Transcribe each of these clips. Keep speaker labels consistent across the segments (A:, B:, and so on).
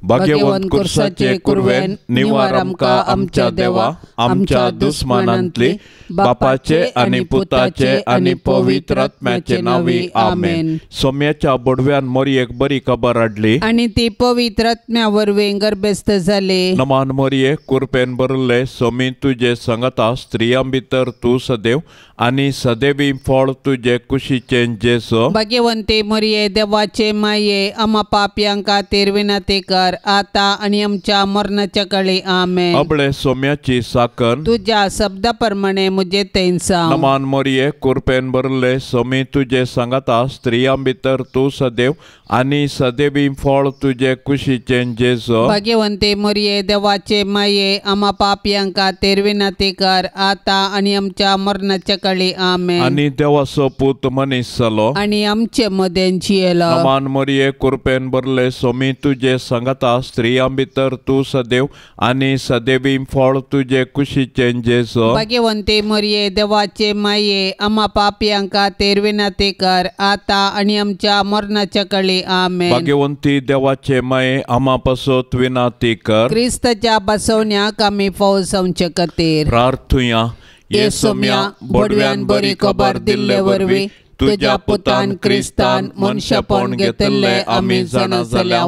A: भाग्यवंत कुर्साचे कुरवेन निवार आमकां आमच्या देवा आमच्या दुस्मानांतली बापाचे आनी पुताचे आनी पवित्र आत्म्याचे नांवी आमेन. सोम्याच्या बोडव्यान मोरयेक बरी खबर हाडली
B: आनी ती पवित्र आत्म्या वरवीं गर्भस्थ जाली.
A: नमान मोरये कुरपेन भरले सोमी तुजे संगता स्त्रियां भितर तूं सदैव आनी सदैवी फळ तुजे कुशीचें जेजू.
B: भाग्यवंती मोरये देवाचे माये आमा पापयां खातीर विनंती कर आता आनी आमच्या मरणाच्या काळी आमेन.
A: अबळे सोम्याची साकन
B: तुज्या शब्दा प्रमाणे मुझे तेंसाव.
A: नमान मोरये कुरपेन भरले सोमी तुजे संगता स्त्रियां भितर तूं सदैव आनी सदैवी फळ तुजे कुशीचें जेजू.
B: भाग्यवंती मोरये देवाचे माये आमा पापयां खातीर विनंती कर आता आनी आमच्या मरणाच्या काळी आमेन.
A: आनी देवाचो पूत मनीस जालो
B: आनी आमचे मदें जियेलो.
A: नमान मोरये कुरपेन भरले सोमी तुजे संगता स्त्रियां भितर तूं सदैव आनी सदैवी फळ तुजे कुशीचें जेजू.
B: भाग्यवंती मोरये देवाचे माये आमा पापयां खातीर विनंती कर आता आनी आमच्या मरणाच्या काळी आमेन.
A: भाग्यवंती देवाचे माये आमा पासत विनंती कर.
B: क्रिस्ताच्या बसवण्याक आमी फावो जावचे खातीर
A: प्रार्थुया.
B: ये सोम्या बोडव्यान बरी खबर दिल्ले वरवीं तुज्या पुतान क्रिस्तान मनशापण घेतिल्ले आमी जाणा जाल्या.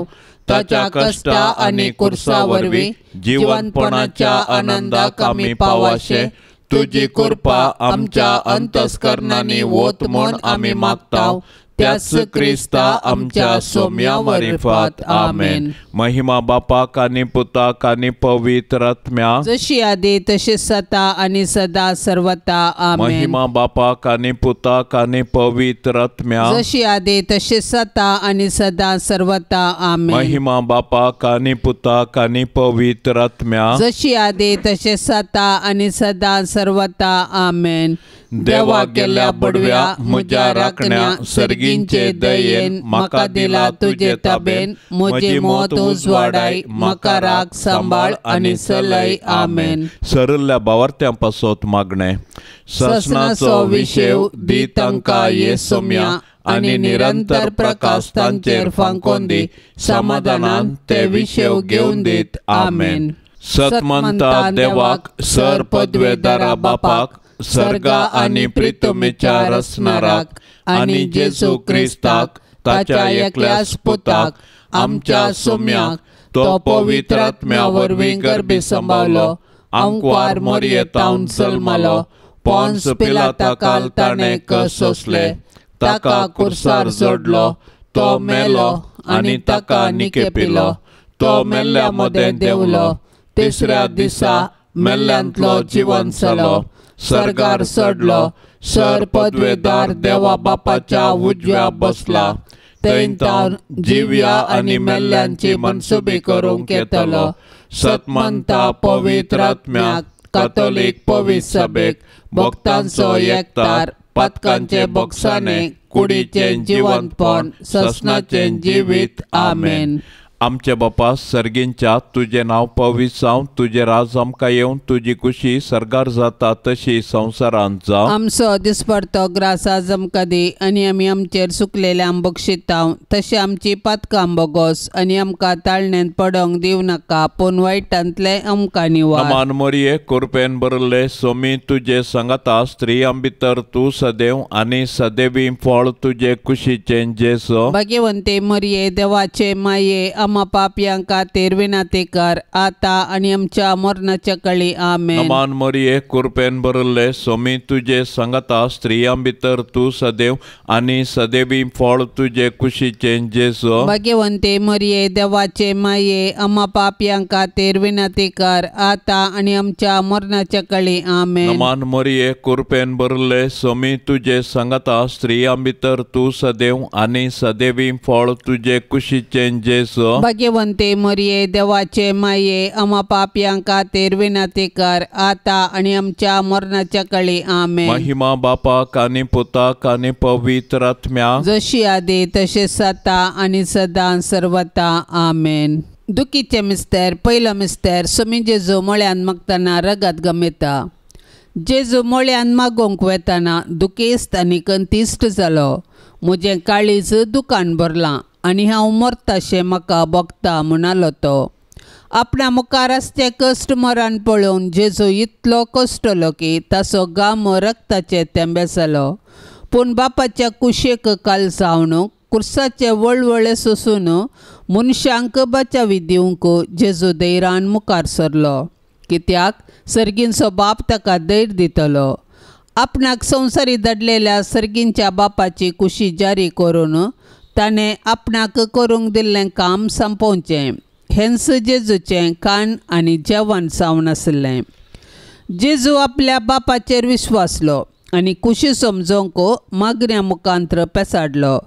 B: ताच्या कश्टा आनी कुर्सा वरवीं जिवनपणाच्या आनंदाक आमी पावाशे तुजी कृपा आमच्या अंतस्करणांनी वत म्हूण आमी मागता. त्याच क्रिस्ता आमच्या सोम्या मारिफात आमेन.
A: महिमा बापाक आनी पुताक आनी पवित्र आत्म्याक
B: जशी आदी तशी सता आनी सदा सर्वता आमेन.
A: महिमा बापाक आनी पुताक आनी पवित्र आत्म्याक
B: जशी आदी तशी सता आनी सदा सर्वता आमेन.
A: महिमा बापाक आनी पुताक आनी पवित्र आत्म्याक
B: जशी आदी तशी सता आनी सदा सर्वता आमेन.
A: देवा गेल्या बडव्या म्हज्या राखण्या सर्गींचे दयेन म्हाका दिला तुजे ताबेन
B: म्हजी मत उजवाडाय म्हाका राख सांबाळ आनी सलय आमेन.
A: सरल्ल्या बावार्थ्यां पासत मागणें. ससनाचो विशेव दी तांकां ये सोम्या आनी निरंतर प्रकाश तांचेर फांकोन दी समाधानान ते विशेव घेवन दीत आमेन. सतमंता देवाक सर पदवेदारा बापाक सर्गा आनी प्रितमेच्या रचणाराक आनी जेजू क्रिस्ताक ताच्या एकल्याच पुताक आमच्या सोम्याक तो पवित्र आत्म्या वरवीं गर्भी सांबाळलो आंकवार मोरयेतावन जल्मलो पोन्स पिलाता काल ताणें कस सोंसले ताका कुर्सार जोडलो तो मेलो आनी ताका निकेपिलो तो मेल्ल्या मदें देंवलो तिसऱ्या दिसा मेल्ल्यांतलो जिवन जालो सर्गार चडलो सर पदवेदार देवा बापाच्या उजव्या बसला थंय तावन जिव्या आनी मेल्ल्यांची मनसुबी करूंक येतलो. सतमंता पवित्र आत्म्याक कातोलीक पवित्र सभेक भक्तांचो एकतार पातकांचे बोगसाणे कुडीचें जिवंतपण ससनाचें जिवीत आमेन. आमचे बापा सर्गींच्या तुजें नांव पवित्र जावं तुजें राज आमकां येवन तुजी कुशी सर्गार जाता तशी संवसारांत जावं.
B: आमचो दिसपडतो ग्रास आज आमकां दी आनी आमी आमचेर चुकलेल्यांक बक्षितांव तशें आमची पातकां बोगोस आनी आमकां ताळण्यांत पडोंक दिवं नाका पूण वायटांतलें आमकां निवार.
A: नमान मोरये कुरपेन भरले सोमी तुजे संगता स्त्रियां भितर तूं सदैव आनी सदैवी फळ तुजे कुशीचें जेजू.
B: भाग्यवंती मोरये देवाचे माये आमा पापयां खातीर विनंती कर आता आनी आमच्या मरणाच्या काळी आमेन.
A: नमान मोरये कुरपेन भरले सोमी तुजे संगता स्त्रियां भितर तूं सदैव आनी सदैवी फळ तुजे कुशीचें जेजू.
B: भाग्यवंती मोरये देवाचे माये आमा पापयां खातीर विनंती कर आता आनी आमच्या मरणाच्या काळी आमेन.
A: नमान मोरये कुरपेन भरले सोमी तुजे संगता स्त्रियां भितर तूं सदैव आनी सदैवी फळ तुजे कुशीचें जेजू.
B: भाग्यवंती मोरये देवाचे माये आमा पापयां खातीर विनंती कर आता आनी आमच्या मरणाच्या काळी आमेन.
A: महिमा बापाक आनी पुताक आनी पवित्र आत्म्याक
B: जशी आदी तशें सता आनी सदां सर्वता आमेन. दुखीचे मिस्तेर पयलो मिस्तेर सोमी जेजू मळ्यान मागतना रगत गमेता. जेजू मळ्यान मागोवंक वेतना दुखेस्त आनी कंतिश्ट जालो. म्हजें काळीज दुकान भरलां. आनी हांव मरताशें म्हाका भोगता म्हणालो तो. आपणा मुखार आसचे कश्ट मरण पळोवन जेजू इतलो कश्टलो की ताचो गामो रक्ताचे तेंबे जालो. पूण बापाच्या कुशेक काल जावन कुर्साचे वळवळे सोसून मनशांक बचावी दिवंक जेजू धैर्यान मुखार सरलो, कित्याक सर्गींचो बाप ताका धैर्य दितलो. आपणाक संवसारी धाडलेल्या सर्गींच्या बापाची कुशी जारी करून ताणें आपणाक करूंक दिल्लें काम सोंपोवचें हेंच जेजूचें कान आनी जेवण जावन आसलें. जेजू आपल्या बापाचेर विश्वासलो आनी कुशी समजोवंक मागण्या मुखांत्र पेसाडलो,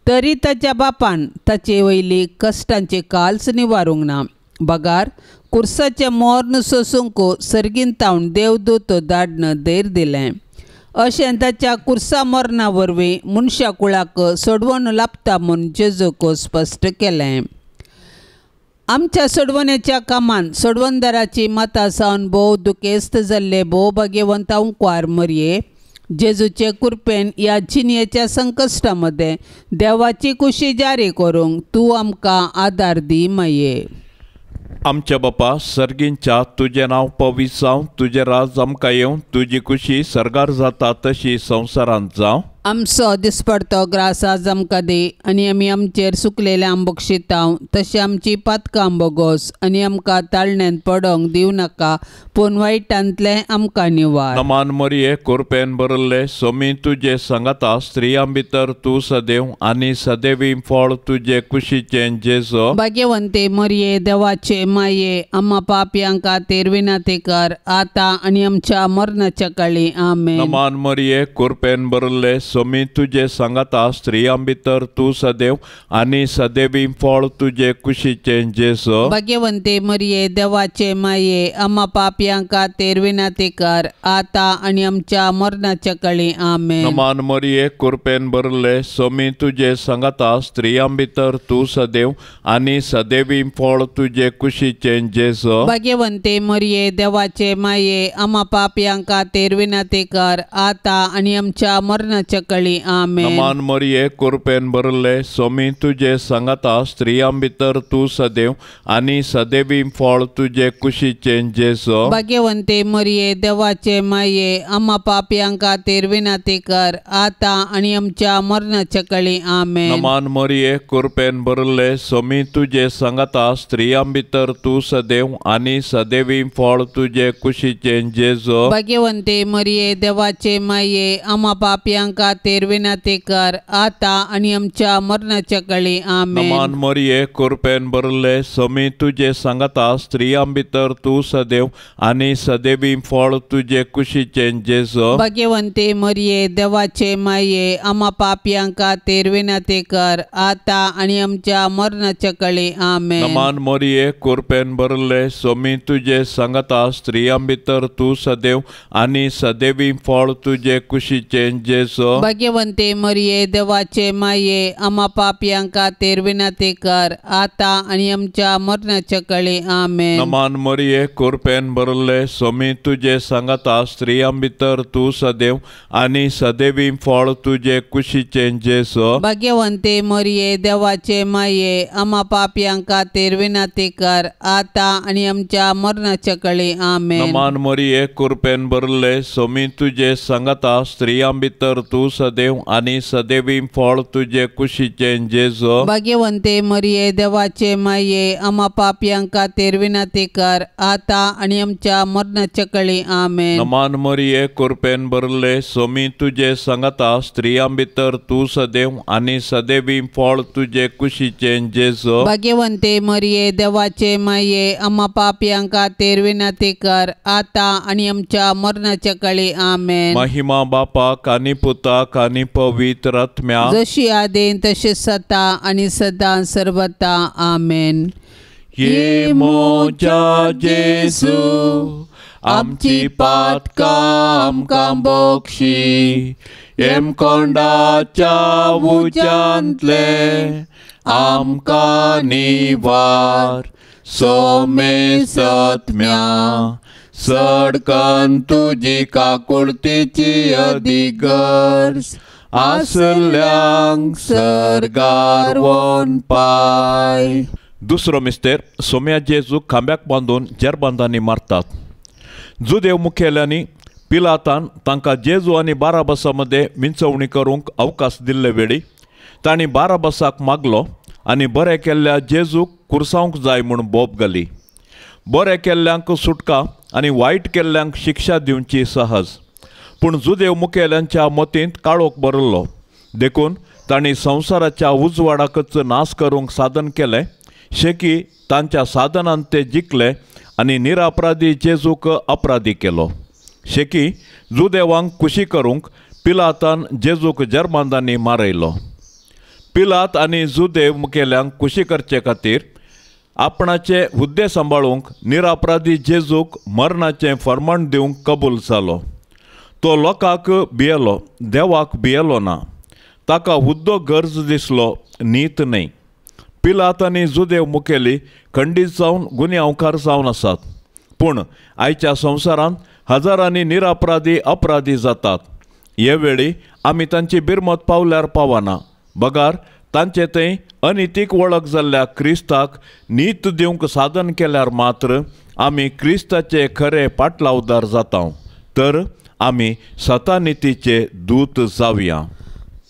B: तरी ताच्या बापान ताचे वयली कश्टांची काल्स निवारूंक ना. बगार कुर्साचें मर्ण सोसूंक सर्गीन तावन देवदूत धाडन धैर्य दिलें. अशें ताच्या कुर्सा मरणा वरवीं मनशा कुळाक सोडवण लाभता म्हूण जेजूक स्पश्ट केलें. आमच्या सोडवणेच्या कामान सोडवणदाराची मतां जावन भोव दुखेस्त जाल्ले भोव भाग्यवंत उंकवार मरये जेजूचे कृपेन ह्या जिणेच्या संकश्टा मदें देवाची कुशी जारी करूंक तूं आमकां आदार दी माये.
A: आमच्या बापा सर्गींच्या तुजें नांव पवित्र जावं, तुजें राज आमकां येवं, तुजी कुशी सर्गार जाता तशी संवसारांत जावं.
B: आमचो दिसपडतो ग्रास आज आमकां दी आनी आमी आमचेर सुकलेले बक्षितांव तशें आमची पातकां बोगोस आनी आमकां ताळण्यांत पडोंक दिवं नाका, पूण वायटांतलें आमकां निवार.
A: नमान मरिये कुरपेन भरिल्ले सोमी तुजे सांगाता, स्त्रियां भितर तूं सदैव आनी सदैवी फळ तुजे कुशीचें जेजू.
B: भाग्यवंते मरिये देवाचे माये आम्हा पापयां खातीर विनंती कर आतां आनी आमच्या मरणाच्या काळी. आमेन.
A: नमान मरिये कुरपेन भरिल्ले सोमी तुजे सांगाता, स्त्रियां भितर तूं सदैव आनी सदैवी फळ तुजे कुशीचें जेजू.
B: भाग्यवंते मरिये देवाचे माये आम्हा पापयां खातीर विनंती कर आतां आनी आमच्या मरणाच्या काळी. आमेन.
A: नमान मरिये कुरपेन भरिल्ले सोमी तुजे सांगाता, स्त्रियां भितर तूं सदैव आनी सदैवी फळ तुजे कुशीचें जेजू.
B: भाग्यवंते मरिये देवाचे माये आम्हा पापयां खातीर विनंती कर आतां आनी आमच्या मरणाच्या काळी. आमेन.
A: नमान मरिये कुरपेन भरिल्ले सोमी तुजे सांगाता, स्त्रियां भितर तूं सदैव आनी सदैवी फळ तुजे कुशीचें जेजू.
B: भाग्यवंते मरिये देवाचे माये आम्हा पापयां खातीर विनंती कर आतां आनी आमच्या मरणाच्या काळी. आमेन.
A: नमान मरिये कुरपेन भरिल्ले सोमी तुजे सांगाता, स्त्रियां भितर तूं सदैव आनी सदैवी फळ तुजे कुशीचें जेजू.
B: भाग्यवंते मरिये देवाचे माये आम्हा पापयां खातीर विनंती कर आतां आनी आमच्या मरणाच्या काळी. आमेन.
A: नमान मरिये कुरपेन भरिल्ले सोमी तुजे सांगाता, स्त्रियां भितर तूं सदैव आनी सदैवी फळ तुजे कुशीचें जेजू.
B: भाग्यवंते मरिये देवाचे माये आम्हा पापयां खातीर विनंती कर आतां आनी आमच्या मरणाच्या काळी. आमेन.
A: नमान मरिये कुरपेन भरिल्ले सोमी तुजे सांगाता, स्त्रियां भितर तूं सदैव आनी सदैवी फळ तुजे कुशीचें जेजू.
B: भाग्यवंते मरिये देवाचे माये आम्हा पापयां खातीर विनंती कर आतां आनी आमच्या मरणाच्या काळी. आमेन.
A: नमान मरिये कुरपेन भरिल्ले सोमी तुजे सांगाता, स्त्रियां भितर तूं सदैव आनी सदैवी फळ तुजे कुशीचें जेजू.
B: भाग्यवंते मरिये देवाचे माये आम्हा पापयां खातीर विनंती कर आतां आनी आमच्या मरणाच्या काळी. आमेन.
A: नमान मरिये कुरपेन भरिल्ले सोमी तुजे सांगाता, स्त्रियां भितर तूं सदैव आनी सदैवी फळ तुजे कुशीचें जेजू.
B: भाग्यवंते मरिये देवाचे माये आम्हा पापयां खातीर विनंती कर आतां आनी आमच्या मरणाच्या काळी. आमेन.
A: नमान मरिये कुरपेन भरिल्ले सोमी तुजे सांगाता, स्त्रियां भितर तूं सदैव आनी सदैवी फळ तुजे कुशीचें जेजू.
B: भाग्यवंते मरिये देवाचे माये आम्हा पापयां खातीर विनंती कर आतां आनी आमच्या मरणाच्या काळी. आमेन.
A: महिमा बापाक आनी पुताक आनी पवित्र आत्म्याक,
B: जशी आदीन तशी सता आनी सदां सर्वता. आमेन.
A: ये मोजा जेजू आमची पातकां आमकां बक्षी, हेमकोंडाच्या उज्यांतले आमकां निवार, सोमे सत्म्या सडकन तुजी काकुळतीची अधिगर्ज आसल्यांक सर्गार वोन पाय. दुसरो मिस्तेर सोम्या जेजूक खांब्याक बांदून जेरबांदांनी मारतात. जुदेव मुखेल्यांनी पिलातान तांकां जेजू आनी बाराबसा मदें विंचवणी करूंक अवकाश दिल्ले वेळी तांणी बाराबसाक मागलो आनी बरें केल्ल्या जेजूक कुर्सावंक जाय म्हूण बोब घाली. बरें केल्ल्यांक सुटका आनी वायट केल्ल्यांक शिक्षा दिवची सहज, पूण जुदेव मुखेल्यांच्या मतींत काळोख भरिल्लो, देखून तांणी संवसाराच्या उजवाडाकच नाश करूंक साधन केलें. शेकी तांच्या साधनान ते जिखले आनी निरापराधी जेजूक अपराधी केलो. शेकी जुदेवांक खुशी करूंक पिलातान जेजूक जर्मांदांनी मारयलो. पिलात आनी जुदेव मुखेल्यांक खुशी करचे खातीर आपणाचे हुद्दे सांबाळूंक निरापराधी जेजूक मरणाचें फर्माण दिवंक कबूल जालो. तो लोकांक भियेलो, देवाक भियेलो ना. ताका हुद्दो गरज दिसलो, नीत न्हय. पिलात आनी जुदेव मुखेली खंडीत जावन गुन्यांवकार जावन आसात, पूण आयच्या संवसारांत हजारांनी निरापराधी अपराधी जातात. हे वेळी आमी तांची बिरमत पावल्यार पावना, बगार तांचे थंय अनितीक वळख जाल्ल्या क्रिस्ताक नीत दिवंक साधन केल्यार मात्र आमी क्रिस्ताचे खरे पाटलावदार जाता, तर आमी सतानितीचे दूत जावया.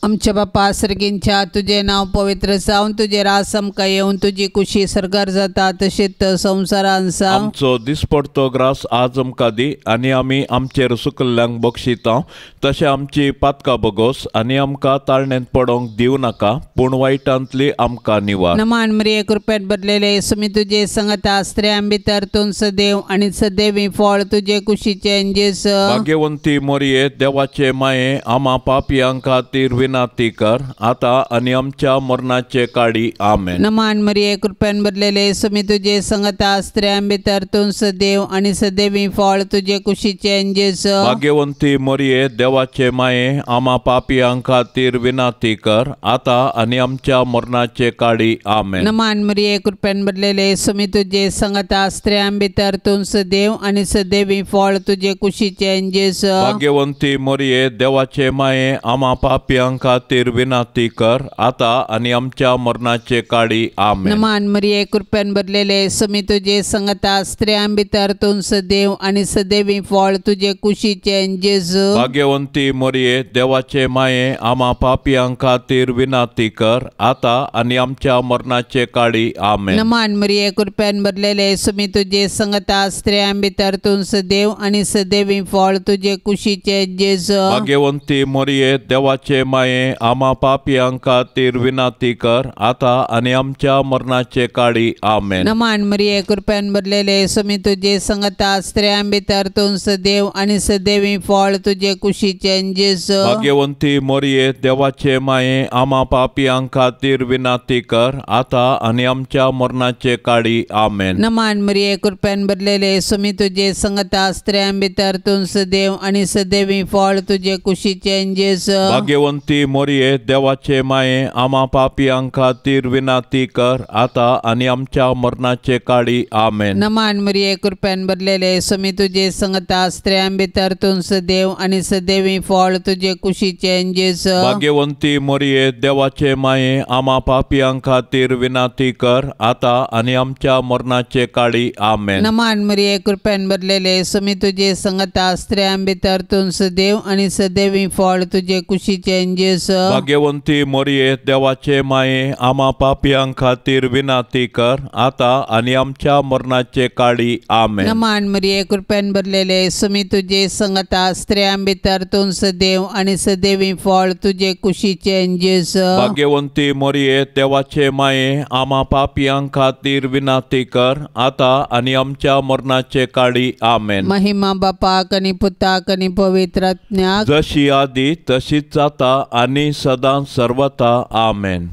B: आमच्या बापा सर्गींच्या तुजें नांव पवित्र जावन तुजें राज आमकां येवन तुजी कुशी सर्गार जाता तशीच संवसारान जावं.
A: आमचो दिसपडतो ग्रास आज आमकां दी आनी आमी आमचेर सुकल्ल्यांक बक्षिता तशें आमची पातकां बगोस आनी आमकां ताळण्यांत पडोंक दिवं नाका, पूण वायटांतली आमकां निवार.
B: नमान मरिये कृपेन भरलेले सुमी तुजे संगता, स्त्रियां भितर तूं सदैव आनी सदैवी फळ तुजे कुशीचें जेजू.
A: भाग्यवंती मोरये देवाचे माये आमा पापयां खातीर विनंती कर आता आनी आमच्या मरणाचे काळी. आमेन.
B: नमान मरिये कृपेन भरलेले सुमी तुजे संगता, स्त्रियां भितर तूं सदैव आनी सदैवी फळ तुजे कुशीचें जेजू.
A: भाग्यवंती मोरये देवाचे माये आमा पापयां खातीर विनंती कर आता आनी आमच्या मरणाचे काळी. आमेन.
B: नमान मरिये कृपेन भरलेले सुमी तुजे संगता, स्त्रियां भितर तूं सदैव आनी सदैवी फळ तुजे कुशीचें जेजू.
A: भाग्यवंती मोरये देवाचे माये आमा पापयां खातीर विनंती कर आता आनी आमच्या मरणाचे काळी. आमेन.
B: नमान मरिये कृपेन भरलेले सुमी तुजे संगता, स्त्रियां भितर तूं सदैव आनी सदैवी फळ तुजे कुशीचें जेजू.
A: भाग्यवंती मोरये देवाचे माये आमा पापयां खातीर विनंती कर आता आनी आमच्या मरणाचे काळी. आमेन.
B: नमान मरिये कृपेन भरलेले सुमी तुजे संगता, स्त्रियां भितर तूं सदैव आनी सदैवी फळ तुजे कुशीचें जेजू.
A: भाग्यवंती मोरये देवाचे माये आमा पापयां खातीर विनंती कर आता आनी आमच्या मरणाचे काळी. आमेन.
B: नमान मरिये कृपेन भरलेले सुमी तुजे संगता, स्त्रियां भितर तूं सदैव आनी सदैवी फळ तुजे कुशीचें जेजू.
A: भाग्यवंती मोरये देवाचे माये आमा पापयां खातीर विनंती कर आता आनी आमच्या मरणाचे काळी. आमेन.
B: नमान मरिये कृपेन भरलेले सुमी तुजे संगता, स्त्रियां भितर तूं सदैव आनी सदैवी फळ तुजे कुशीचें जेजू.
A: भाग्यवंती मोरये देवाचे माये आमा पापयां खातीर विनंती कर आता आनी आमच्या मरणाचे काळी. आमेन.
B: नमान मरिये कृपेन भरलेले सुमी तुजे संगता, स्त्रियां भितर तूं सदैव आनी सदैवी फळ तुजे कुशीचें जेजू.
A: भाग्यवंती मोरये देवाचे माये आमा पापयां खातीर विनंती कर आता आनी आमच्या मरणाचे काळी. आमेन.
B: नमान मरिये कृपेन भरलेले सुमी तुजे संगता, स्त्रियां भितर तूं सदैव आनी सदैवी फळ तुजे कुशीचें जेजू.
A: भाग्यवंती मोरये देवाचे माये आमा पापयां खातीर विनंती कर आता आनी आमच्या मरणाचे काळी. आमेन.
B: नमान मरिये कृपेन भरलेले सुमी तुजे संगता, स्त्रियां भितर तूं सदैव आनी सदैवी फळ तुजे कुशीचें जेजू.
A: भाग्यवंती मोरये देवाचे माये आमा पापयां खातीर विनंती कर आता आनी आमच्या मरणाचे काळी. आमेन.
B: महिमा बापाक आनी पुताक आनी पवित्र आत्म्याक,
A: जशी आदी तशीच जाता आनी सदां सर्वता. आमेन.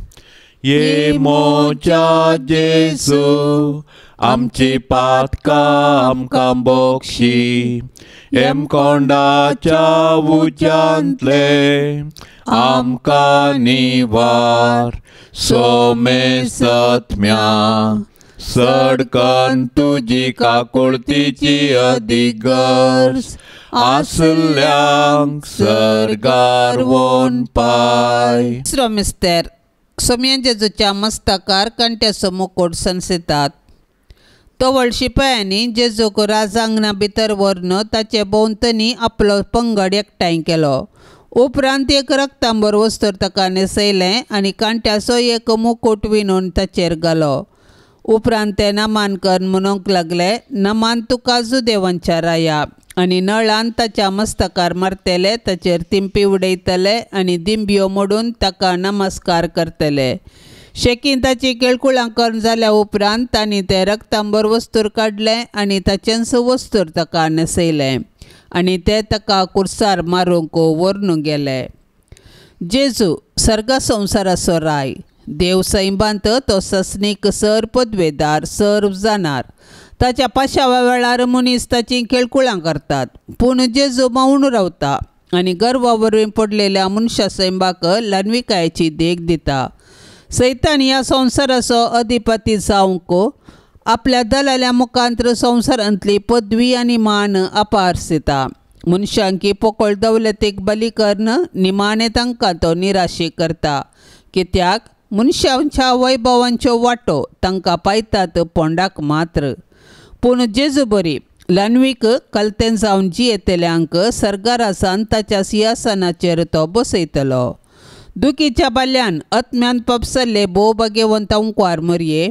A: ये मोच्या जेजू आमची पातकां आमकां बक्षी, हेमकोंडाच्या उज्यांतले आमकां निवार, सोमेसत्म्या सडकन तुजी काकुळतीची अदीक गरज आसल्यांक सर्गार वोन पाय.
B: दुसरो मिस्तेर. सोमया जेजूच्या मस्तकार कांट्याचो मुकोट सनसितात. तवळ शिपायांनी जेजूक राजांगणा भितर व्हरून ताचे भोंवतणी आपलो पंगड एकठांय केलो. उपरांत एक रक्तांबर वस्त्र ताका न्हेसयलें आनी कांट्याचो एक मुकूट विणून ताचेर घालो. उपरांत ते नमान कर म्हणूंक लागले, नमान तुका जुदेवांच्या राया. आनी नळान ताच्या मस्तकार मारतले, ताचेर तिंपी उडयतले आनी दिंब्यो मोडून ताका नमस्कार करतले. शेकीन ताची केळकुळां करून जाल्या उपरांत तांणी तें रक्तांबर वस्तूर काडलें आनी ताचेंच वस्तूर ताका न्हेसयलें आनी ते ताका कुर्सार मारूंक व्हरून गेले. जेजू सर्गा संवसाराचो राय, देव सैंबांत तो ससनीक सर पदवेदार सर्व जाणार. ताच्या पाशाव्या वेळार मनीस ताची केळकुळां करतात, पूण जेजू मावून रावता आनी गर्वा वरवीं पडलेल्या मनशा सैंबाक ल्हानविकायेची देख दिता. सैतान ह्या संवसाराचो अधिपती जावंक आपल्या दलाल्या मुखांत संवसारांतली पदवी आनी मान अपारसिता. मनशांकी पोकळ दौलतीक बली करून निमाणें तांकां तो निराशी करता, कित्याक मनशांच्या वैभवांच्यो वांटो तांकां पायतात पोंडाक मात्र. पूण जेजू बरी ल्हानवीक कलतेन जावन जियेतल्यांक सर्गारासान ताच्या सिंहासनाचेर तो बसयतलो. दुखीच्या बाल्यान आत्म्यान पपसल्ले भोव भाग्यवंत अंकवार मरये,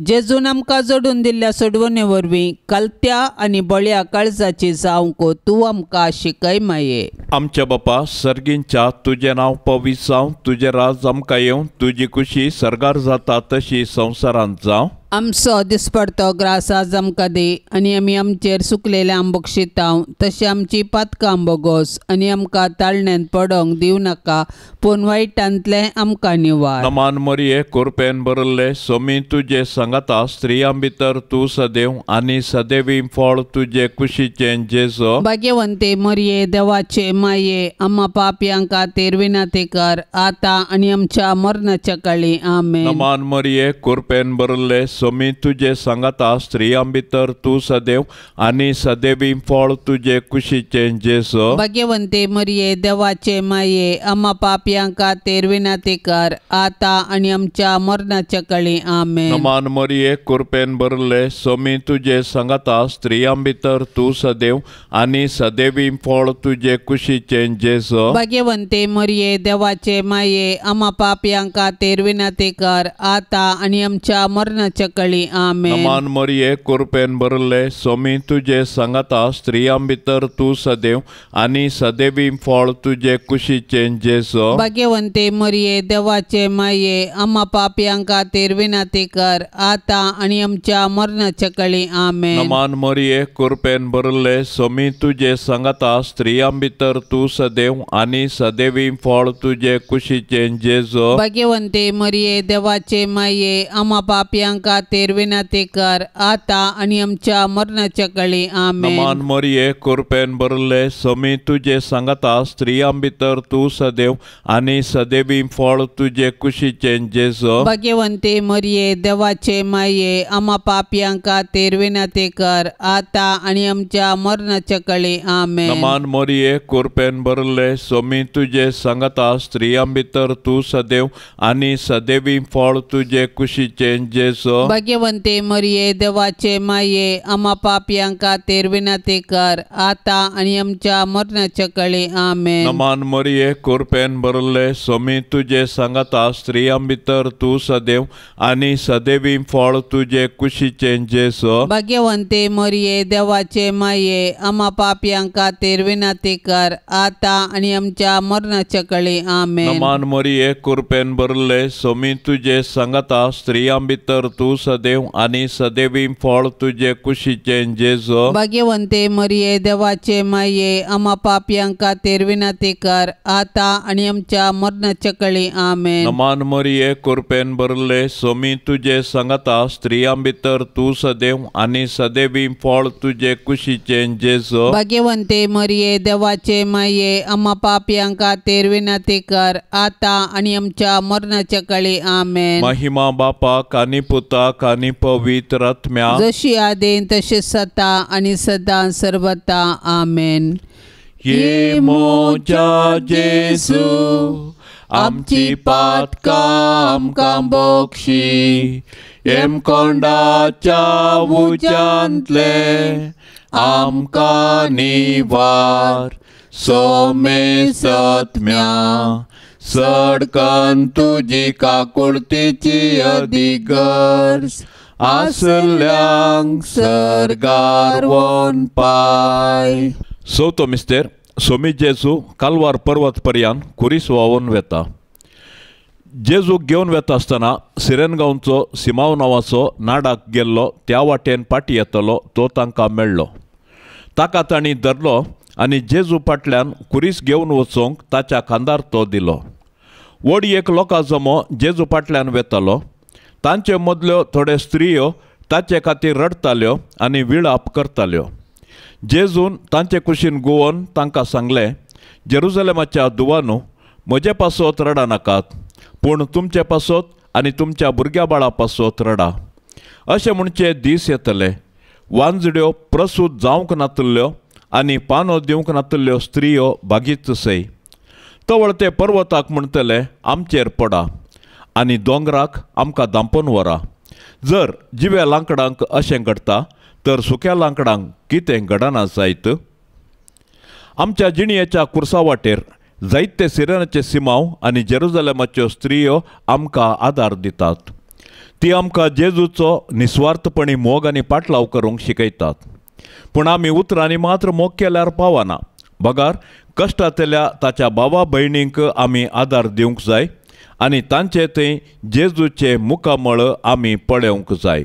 B: जेजून आमकां जोडून दिल्ल्या सोडवणे वरवीं कलत्या आनी बळ्या काळजाची जावंक तूं आमकां शिकय माये.
A: आमच्या बापा सर्गींच्या तुजें नांव पवित्र जावं, तुजें राज आमकां येवं, तुजी खुशी सर्गार जाता तशी संवसारांत जावं.
B: आमचो दिसपडतो ग्रास आज आमकां दी आनी आमी आमचेर सुकलेल्या आंबोक्षितांव तशें आमची पातकां बोगोस आनी आमकां ताळण्यांत पडोंक दिवं नाका, पूण वायटांतलें आमकां निवार.
A: नमान मरये कुरपेन भरल्ले सोमी तुजे सांगाता, स्त्रियां भितर तूं सदैव आनी सदैवी फळ तुजे कुशीचें जेजो.
B: भाग्यवंते मरये देवाचे माये, आम्हा पापयां खातीर विनंती कर आतां आनी आमच्या मरणाच्या काळी. आमेन.
A: नमान मरये कुरपेन भरल्ले सोमी तुजे सांगाता, स्त्रियां भितर तूं सदैव आनी सदैवी फळ तुजे कुशीचें जेजो.
B: भाग्यवंते मरये देवाचे माये, आम्हा पापयां खातीर विनंती कर आतां आनी आमच्या मरणाच्या काळी. आमेन.
A: नमान मरये कुरपेन भरल्ले सोमी तुजे सांगाता, स्त्रियां भितर तूं सदैव आनी सदैवी फळ तुजे कुशीचें जेजो.
B: भाग्यवंते मरये देवाचे माये, आम्हा पापयां खातीर विनंती कर आतां आनी आमच्या मरणाच्या काळी. आमेन.
A: नमान मरये कुरपेन भरल्ले सोमी तुजे सांगाता, स्त्रियां भितर तूं सदैव आनी सदैवी फळ तुजे कुशीचें जेजो.
B: भाग्यवंते मरये देवाचे माये, आम्हा पापयां खातीर विनंती कर आतां आनी आमच्या मरणाच्या काळी. आमेन.
A: नमान मरये कुरपेन भरल्ले सोमी तुजे सांगाता, स्त्रियां भितर तूं सदैव आनी सदैवी फळ तुजे कुशीचें जेजो.
B: भाग्यवंते मरये देवाचे माये, आम्हा पापयां खातीर विनंती कर आतां आनी आमच्या मरणाच्या काळी. आमेन.
A: नमान मरये कुरपेन भरल्ले सोमी तुजे सांगाता, स्त्रियां भितर तूं सदैव आनी सदैवी फळ तुजे कुशीचें जेजो.
B: भाग्यवंते मरये देवाचे माये, आम्हा पापयां खातीर विनंती कर आतां आनी आमच्या मरणाच्या काळी. आमेन.
A: नमान मरये कुरपेन भरल्ले सोमी तुजे सांगाता, स्त्रियां भितर तूं सदैव आनी सदैवी फळ तुजे कुशीचें जेजो.
B: भाग्यवंते मरये देवाचे माये, आम्हा पापयां खातीर विनंती कर आतां आनी आमच्या मरणाच्या काळी. आमेन.
A: नमान मरये कुरपेन भरल्ले सोमी तुजे सांगाता, स्त्रियां भितर तूं सदैव आनी सदैवी फळ तुजे कुशीचें जेजो.
B: भाग्यवंते मरये देवाचे माये, आम्हा पापयां खातीर विनंती कर आतां आनी आमच्या मरणाच्या काळी. आमेन.
A: नमान मरये कुरपेन भरल्ले सोमी तुजे सांगाता, स्त्रियां भितर तूं सदैव आनी सदैवी फळ तुजे कुशीचें जेजो.
B: भाग्यवंते मरये देवाचे माये, आम्हा पापयां खातीर विनंती कर आतां आनी आमच्या मरणाच्या काळी. आमेन.
A: नमान मरये कुरपेन भरल्ले सोमी तुजे सांगाता, स्त्रियां भितर तूं सदैव आनी सदैवी फळ तुजे कुशीचें जेजो.
B: भाग्यवंते मरये देवाचे माये, आम्हा पापयां खातीर विनंती कर आतां आनी आमच्या मरणाच्या काळी. आमेन.
A: महिमा बापाक आनी पुताक पुताक आनी पवित्र आत्म्याक,
B: जशी आदीं तशी सता आनी सदां सर्वता. आमेन.
A: ये मोजा जेजू आमची पातकां आमकां बक्षी, हेमकोंडाच्या उज्यांतले आमकां निवार. सोमे सत्म्या सडकन तुजी काकुळतीची अधिगर्ज आसल्यांक सर्गार वोन पाय. चवथो मिस्तेर. सोमी जेजू कालवार पर्वत पर्यान खुरीस व्हांवून वेता. जेजूक घेवन वेता आसतना सिरेनगांवचो सिमांव नांवाचो नाडाक गेल्लो त्या वाटेन फाटी येतलो तो तांकां मेळ्ळो. ताका तांणी धरलो आनी जेजू फाटल्यान खुरीस घेवन वचूंक ताच्या खांदार तो दिलो. व्हड एक लोकां जमो जेजू फाटल्यान वेतालो. तांचे मदल्यो थोड्यो स्त्रियो ताचे खातीर रडटाल्यो आनी विळाप करताल्यो. जेजून तांचे कुशीन गुवोन तांकां सांगलें, जेरुजलेमाच्या दुवानू म्हजे पासत रडा नाकात, पूण तुमचे पासत आनी तुमच्या भुरग्या बाळा पासत रडा. अशें म्हणचे दीस येतले, वांजड्यो प्रसूत जावंक नातल्ल्यो आनी पानो दिवंक नातल्ल्यो स्त्रियो बागीच सय. तवळ ते पर्वताक म्हणटले, आमचेर पडा, आनी दोंगराक आमकां धांपून व्हरा. जर जिव्या लांकडांक अशें घडटा तर सुक्या लांकडांक कितें घडना जायत? आमच्या जिणयेच्या कुर्सा वाटेर जायते सिरेनाचे सिमांव आनी जेरुजलेमाच्यो स्त्रियो आमकां आदार दितात. ती आमकां जेजूचो निस्वार्थपणी मोग आनी पाटलाव करूंक शिकयतात. पूण आमी उतरांनी मात्र मोग केल्यार पावना, बगार कश्टांतल्या ताच्या भावा भयणींक आमी आदार दिवंक जाय आनी तांचे थंय जेजूचें मुखामळ आमी पळोवंक जाय.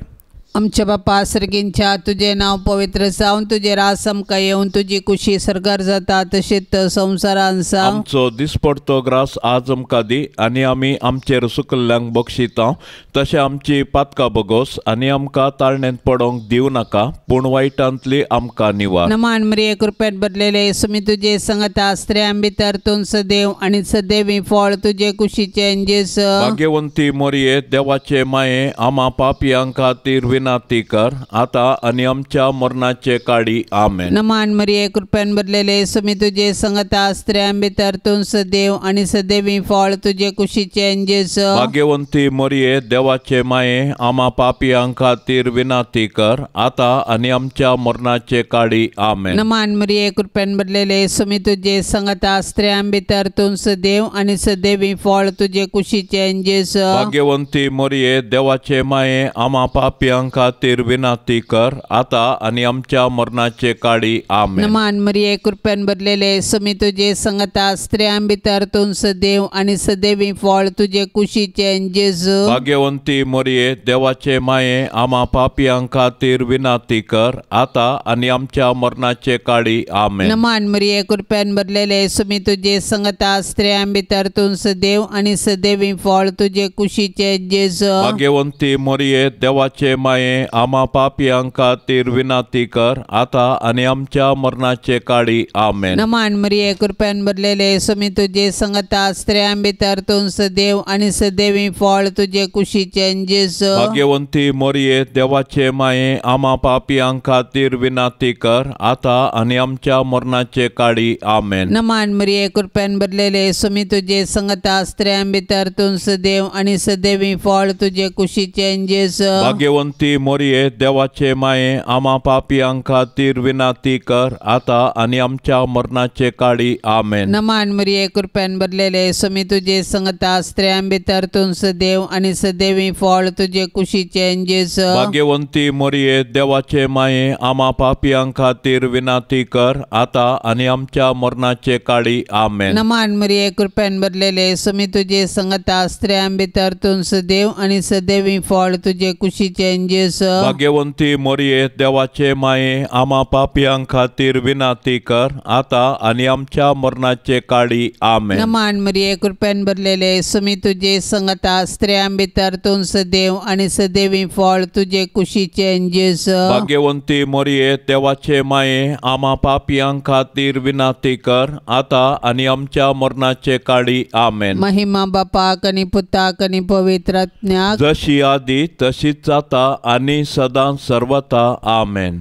B: आमच्या बापा सर्गींच्या तुजें नांव पवित्र जावन तुजें रास आमकां येवन तुजी कुशी सर्गार जाता तशीच संवसारान जावं.
A: आमचो दिसपडतो ग्रास आज आमकां दी आनी आमी आमचेर सुकल्ल्यांक बक्षिता तशें आमची पातकां बगोस आनी आमकां ताळण्यांत पडोवंक दिवं नाका, पूण वायटांतली आमकां निवार.
B: नमान मरिये कृपेन भरलेले सुमी तुजे संगता, स्त्रियां भितर तूं सदैव आनी सदैवी फळ तुजे कुशीचें जेजू.
A: भाग्यवंती मोरये देवाचे माये आमा पापयां खातीर विनंती कर आता आनी आमच्या मरणाचे काळी. आमेन.
B: नमान मरिये कृपेन भरलेले सुमी तुजे संगता, स्त्रियां भितर तूं सदैव आनी सदैवी फळ तुजे कुशीचें जेजू.
A: भाग्यवंती मोरये देवाचे माये आमा पापयां खातीर विनंती कर आता आनी आमच्या मरणाचे काळी. आमेन.
B: नमान मरिये कृपेन भरलेले सुमी तुजे संगता, स्त्रियां भितर तूं सदैव आनी सदैवी फळ तुजे कुशीचें जेजू.
A: भाग्यवंती मोरये देवाचे माये आमा पापयां खातीर विनंती कर आता आनी आमच्या मरणाचे काळी. आमेन.
B: नमान मरिये कृपेन भरलेले सुमी तुजे संगता, स्त्रियां भितर तूं सदैव आनी सदैवी फळ तुजे कुशीचें जेजू.
A: भाग्यवंती मोरये देवाचे माये आमा पापयां खातीर विनंती कर आता आनी आमच्या मरणाचे काळी. आमेन.
B: नमान मरिये कृपेन भरलेले सुमी तुजे संगता, स्त्रियां भितर तूं सदैव आनी सदैवी फळ तुजे कुशीचें जेजू.
A: भाग्यवंती मोरये देवाचे माये आमा पापयां खातीर विनंती कर आता आनी आमच्या मरणाचे काळी. आमेन.
B: नमान मरिये कृपेन भरलेले सुमी तुजे संगता, स्त्रियां भितर तूं सदैव आनी सदैवी फळ तुजे कुशीचें जेजू.
A: भाग्यवंती मोरये देवाचे माये आमा पापयां खातीर विनंती कर आता आनी आमच्या मरणाचे काळी. आमेन.
B: नमान मरिये कृपेन भरलेले सुमी तुजे संगता, स्त्रियां भितर तूं सदैव आनी सदैवी फळ तुजे कुशीचें जेजू.
A: भाग्यवंती मोरये देवाचे माये आमा पापयां खातीर विनंती कर आता आनी आमच्या मरणाचे काळी. आमेन.
B: नमान मरिये कृपेन भरलेले सुमी तुजे संगता, स्त्रियां भितर तूं सदैव आनी सदैवी फळ तुजे कुशीचें जेजू.
A: भाग्यवंती मोरये देवाचे माये आमा पापयां खातीर विनंती कर आता आनी आमच्या मरणाचे काळी. आमेन.
B: नमान मरिये कृपेन भरलेले सुमी तुजे संगता, स्त्रियां भितर तूं सदैव आनी सदैवी फळ तुजे कुशीचें जेजू. जेजू।
A: भाग्यवंती मोरये देवाचे माये आमा पापयां खातीर विनाती कर आता आनी आमच्या मरणाचे काळी आमेन।
B: नमान मरिये कृपेन भरलेले सुमी तुजे संगता स्त्रियां भितर तूं सदैव आनी सदैवी फळ तुजे कुशीचे जेजू।
A: भाग्यवंती मोरये देवाचे माये आमा पापयां खातीर विनाती कर आता आनी आमच्या मरणाचे काळी आमेन।
B: महिमा बापाक आनी पुताक आनी पवित्र आत्म्याक
A: जशी आदी तशीच जाता आनी सदां सर्वता आमेन।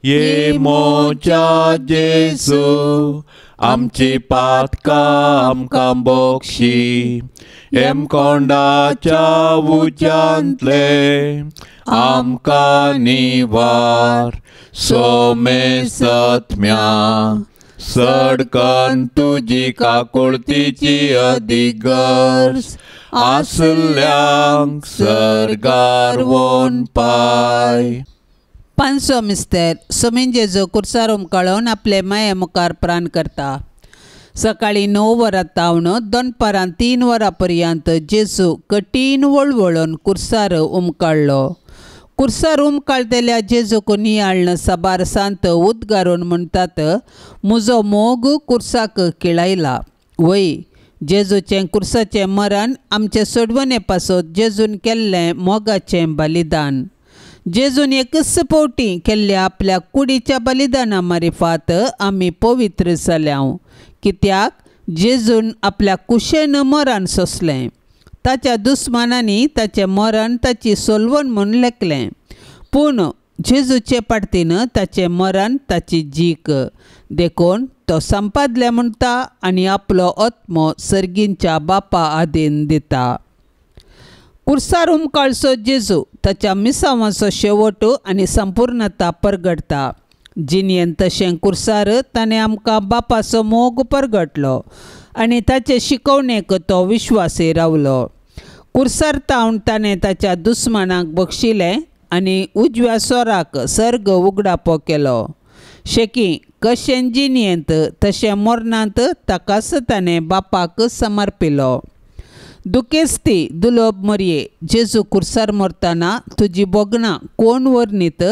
A: ये मोच्या जेजू आमची पातकां आमकां बक्षी हेमकोंडाच्या उज्यांतले आमकां निवार सोमेसत्म्या सडकन तुजी काकुळतीची अधिगर्ज आसल्यांक सर्गार वोन पाय।
B: पांचसो मिस्तेर सोमीन जेजू कुर्सार उमकाळोवन आपले माये मुखार प्राण करता। सकाळी 9 वरां तावन दनपारां 3 वरां पर्यंत जेजू कठीण वळवळून कुर्सार उमकाळ्ळो। कुर्सार उमकाळतेल्या जेजूक नियाळ्ळ साबार सांत उद्गारून म्हणटात म्हजो मोग कुर्साक किळायला। वय जेजूचें कुर्साचें मरण आमचे सोडवणे पासत जेजून केल्लें मोगाचें बलिदान। जेजून एकच फावटी केल्ल्या आपल्या कुडीच्या बलिदाना मारिफात आमी पवित्र जाल्या। कित्याक जेजून आपल्या कुशेन मरण सोंसलें। ताच्या दुस्मानांनी ताचें मरण ताची सोलवण म्हूण लेखलें, पूण जेजूचे पाडतीन ताचें मरण ताची जीक देखून तो संपादले म्हणटा आनी आपलो आत्मो सर्गींच्या बापा आदीन दिता। कुर्सार उमकाळचो जेजू ताच्या मिसावांचो शेवट आनी संपूर्णता परगडटा। जिणेन तशें कुर्सार ताणें आमकां बापाचो मोग परगटलो आनी ताचे शिकवणेक तो विश्वासी रावलो। कुर्सार तावन ताणें ताच्या दुस्मानाक बक्षिलें आनी उजव्या सोराक सर्ग उगडापो केलो। शेकी कशें जिणेंत तशें मरणांत ताकाच ताणें बापाक समर्पिलो। दुखेस्ती दुलोब मरये जेजू कुर्सार मरतना तुजी भोगणां कोण वर्णीत?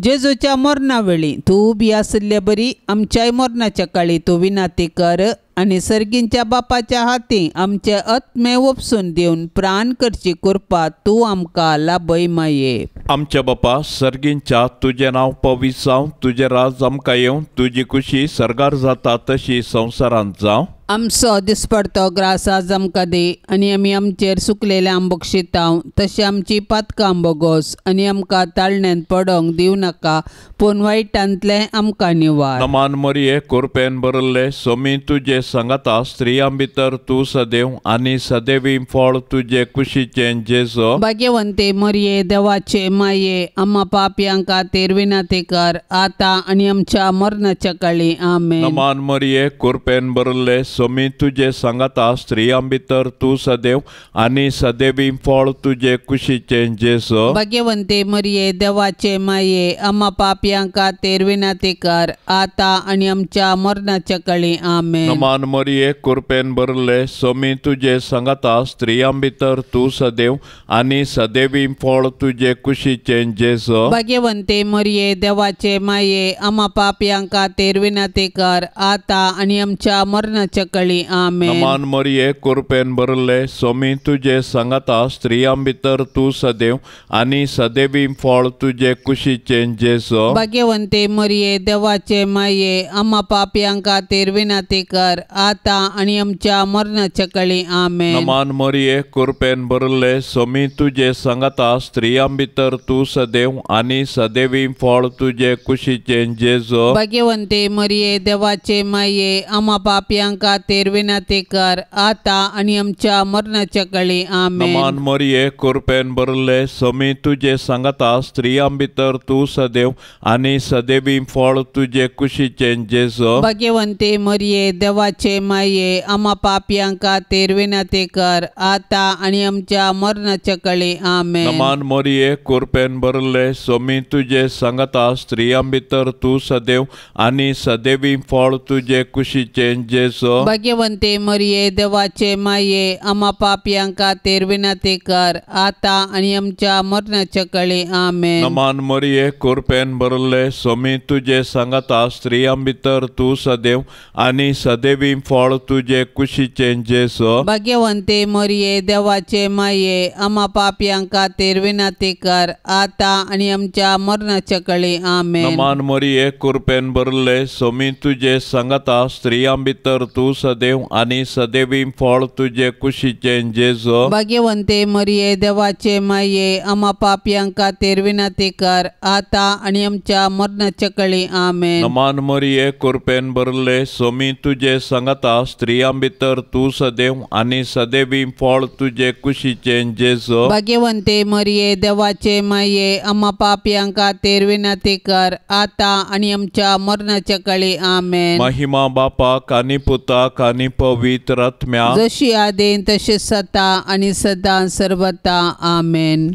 B: जेजूच्या मरणा वेळी तूं उबी आशिल्ले बरी आमच्याय मरणाच्या काळी तूं विनाती कर आनी सर्गींच्या बापाच्या हाती आमचे आत्मे ओपसून दिवन प्राण करची कृपा तूं आमकां लाभय माये।
A: आमच्या बापा सर्गींच्या तुजें नांव पवित्र जावं, तुजें राज आमकां येवं, तुजी खुशी सर्गार जाता तशी संवसारांत जावं।
B: आमचो दिसपडतो ग्रास आज आमकां दी आनी आमी आमचेर सुकलेल्या बक्षितांव तशें आमची पातकां बोगोस आनी आमकां ताळण्यांत पडोंक दिवं नाका पूण वायटांतलें आमकां निवार।
A: नमान मरिये कृपेन भरिल्ले सोमी तुजे संगता स्त्रियां भितर तूं सदैव आनी सदैवी फळ तुजे कुशीचें जेजू।
B: भाग्यवंते मरिये देवाचे माये आम्हा पापयां खातीर विनंती कर आतां आनी आमच्या मरणाच्या काळी आमेन।
A: नमान मरिये कृपेन भरिल्ले सोमी तुजे संगता स्त्रियां भितर तूं सदैव आनी सदैवी फळ तुजे कुशीचें जेजू।
B: भाग्यवंते मरिये देवाचे माये आम्हा पापयां खातीर विनंती कर आतां आनी आमच्या मरणाच्या काळी आमेन।
A: नमान मरिये कृपेन भरिल्ले सोमी तुजे संगता स्त्रियां भितर तूं सदैव आनी सदैवी फळ तुजे कुशीचें जेजू।
B: भाग्यवंते मरिये देवाचे माये आम्हा पापयां खातीर विनंती कर आतां आनी आमच्या मरणाच्या काळी आमेन।
A: नमान मरिये कृपेन भरिल्ले सोमी तुजे संगता स्त्रियां भितर तूं सदैव आनी सदैवी फळ तुजे कुशीचें जेजू।
B: भाग्यवंते मरिये देवाचे माये आम्हा पापयां खातीर विनंती कर आतां आनी आमच्या मरणाच्या काळी आमेन।
A: नमान मरिये कृपेन भरिल्ले सोमी तुजे संगता स्त्रियां भितर तूं सदैव आनी सदैवी फळ तुजे कुशीचें जेजू।
B: भाग्यवंते मरिये देवाचे माये आम्हा पापयां खातीर विनंती कर आतां आनी आमच्या मरणाच्या काळी आमेन।
A: नमान मरिये कृपेन भरिल्ले सोमी तुजे संगता स्त्रियां भितर तूं सदैव आनी सदैवी फळ तुजे कुशीचें जेजू।
B: भाग्यवंते मरिये देवाचे माये आम्हा पापयां खातीर विनंती कर आतां आनी आमच्या मरणाच्या काळी आमेन।
A: नमान मरिये कृपेन भरिल्ले सोमी तुजे संगता स्त्रियां भितर तूं सदैव आनी सदैवी फळ तुजे कुशीचें जेजू।
B: भाग्यवंते मरिये देवाचे माये आमा पापयां खातीर विनंती कर आतां आनी आमच्या मरणाच्या कळी आमेन।
A: नमान मरिये कृपेन भरले स्वामी तुजे सांगाता स्त्रियां भितर तूं सदैव आनी सदैवी फळ तुजे कुशीचें जेजू।
B: भाग्यवंते मरिये देवाचे माये आमा पापयां खातीर विनंती कर आतां आनी आमच्या मरणाच्या कळी आमेन।
A: नमान मरिये कृपेन भरले स्वामी तुजे सांगाता स्त्रियां भितर तूं सदैव आनी सदैवी फळ तुजे कुशीचें जेजू।
B: भाग्यवंते मरिये देवाचे माये आमा पापयां खातीर विनंती कर आतां आनी आमच्या मरणाच्या कळी आमेन।
A: नमान मरिये कृपेन भरले स्वामी तुजे सांगाता स्त्रियां भितर तूं सदैव आनी सदैवी फळ तुजे कुशीचें जेजू।
B: भाग्यवंते मरिये देवाचे माये आमा पापयां खातीर विनंती कर आतां आनी आमच्या मरणाच्या कळी आमेन।
A: महिमा बापाक आनी पुताक आनी पवित्र आत्म्याक
B: जशी आदीन तशी सदा आनी सदां सर्वता आमेन।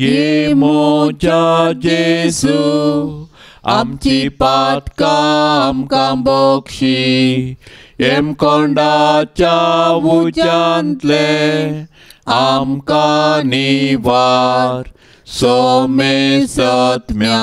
A: ये मोजा जेजू आमची पातकां आमकां बक्षी हेमकोंडाच्या उज्यांतले आमकां निवार सोमे सत्म्या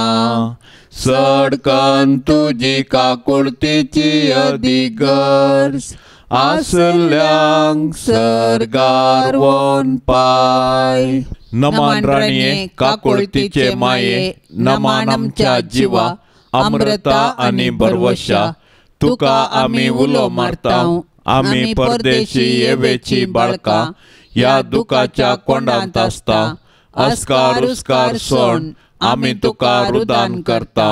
A: सडकन तुजी काकुळतीची अधिगर्ज आसल्यांक सर्गार वोन पाय। नमान राणये काकुळतीचे माये नमान आमच्या जिवा अमृता आनी भरवशा तुका आमी उलो मारता आमी परदेशी येवेची बाळकां ह्या दुखाच्या कोंडांत आसता अस्कार उस्कार सोण आमी तुका रुदान करता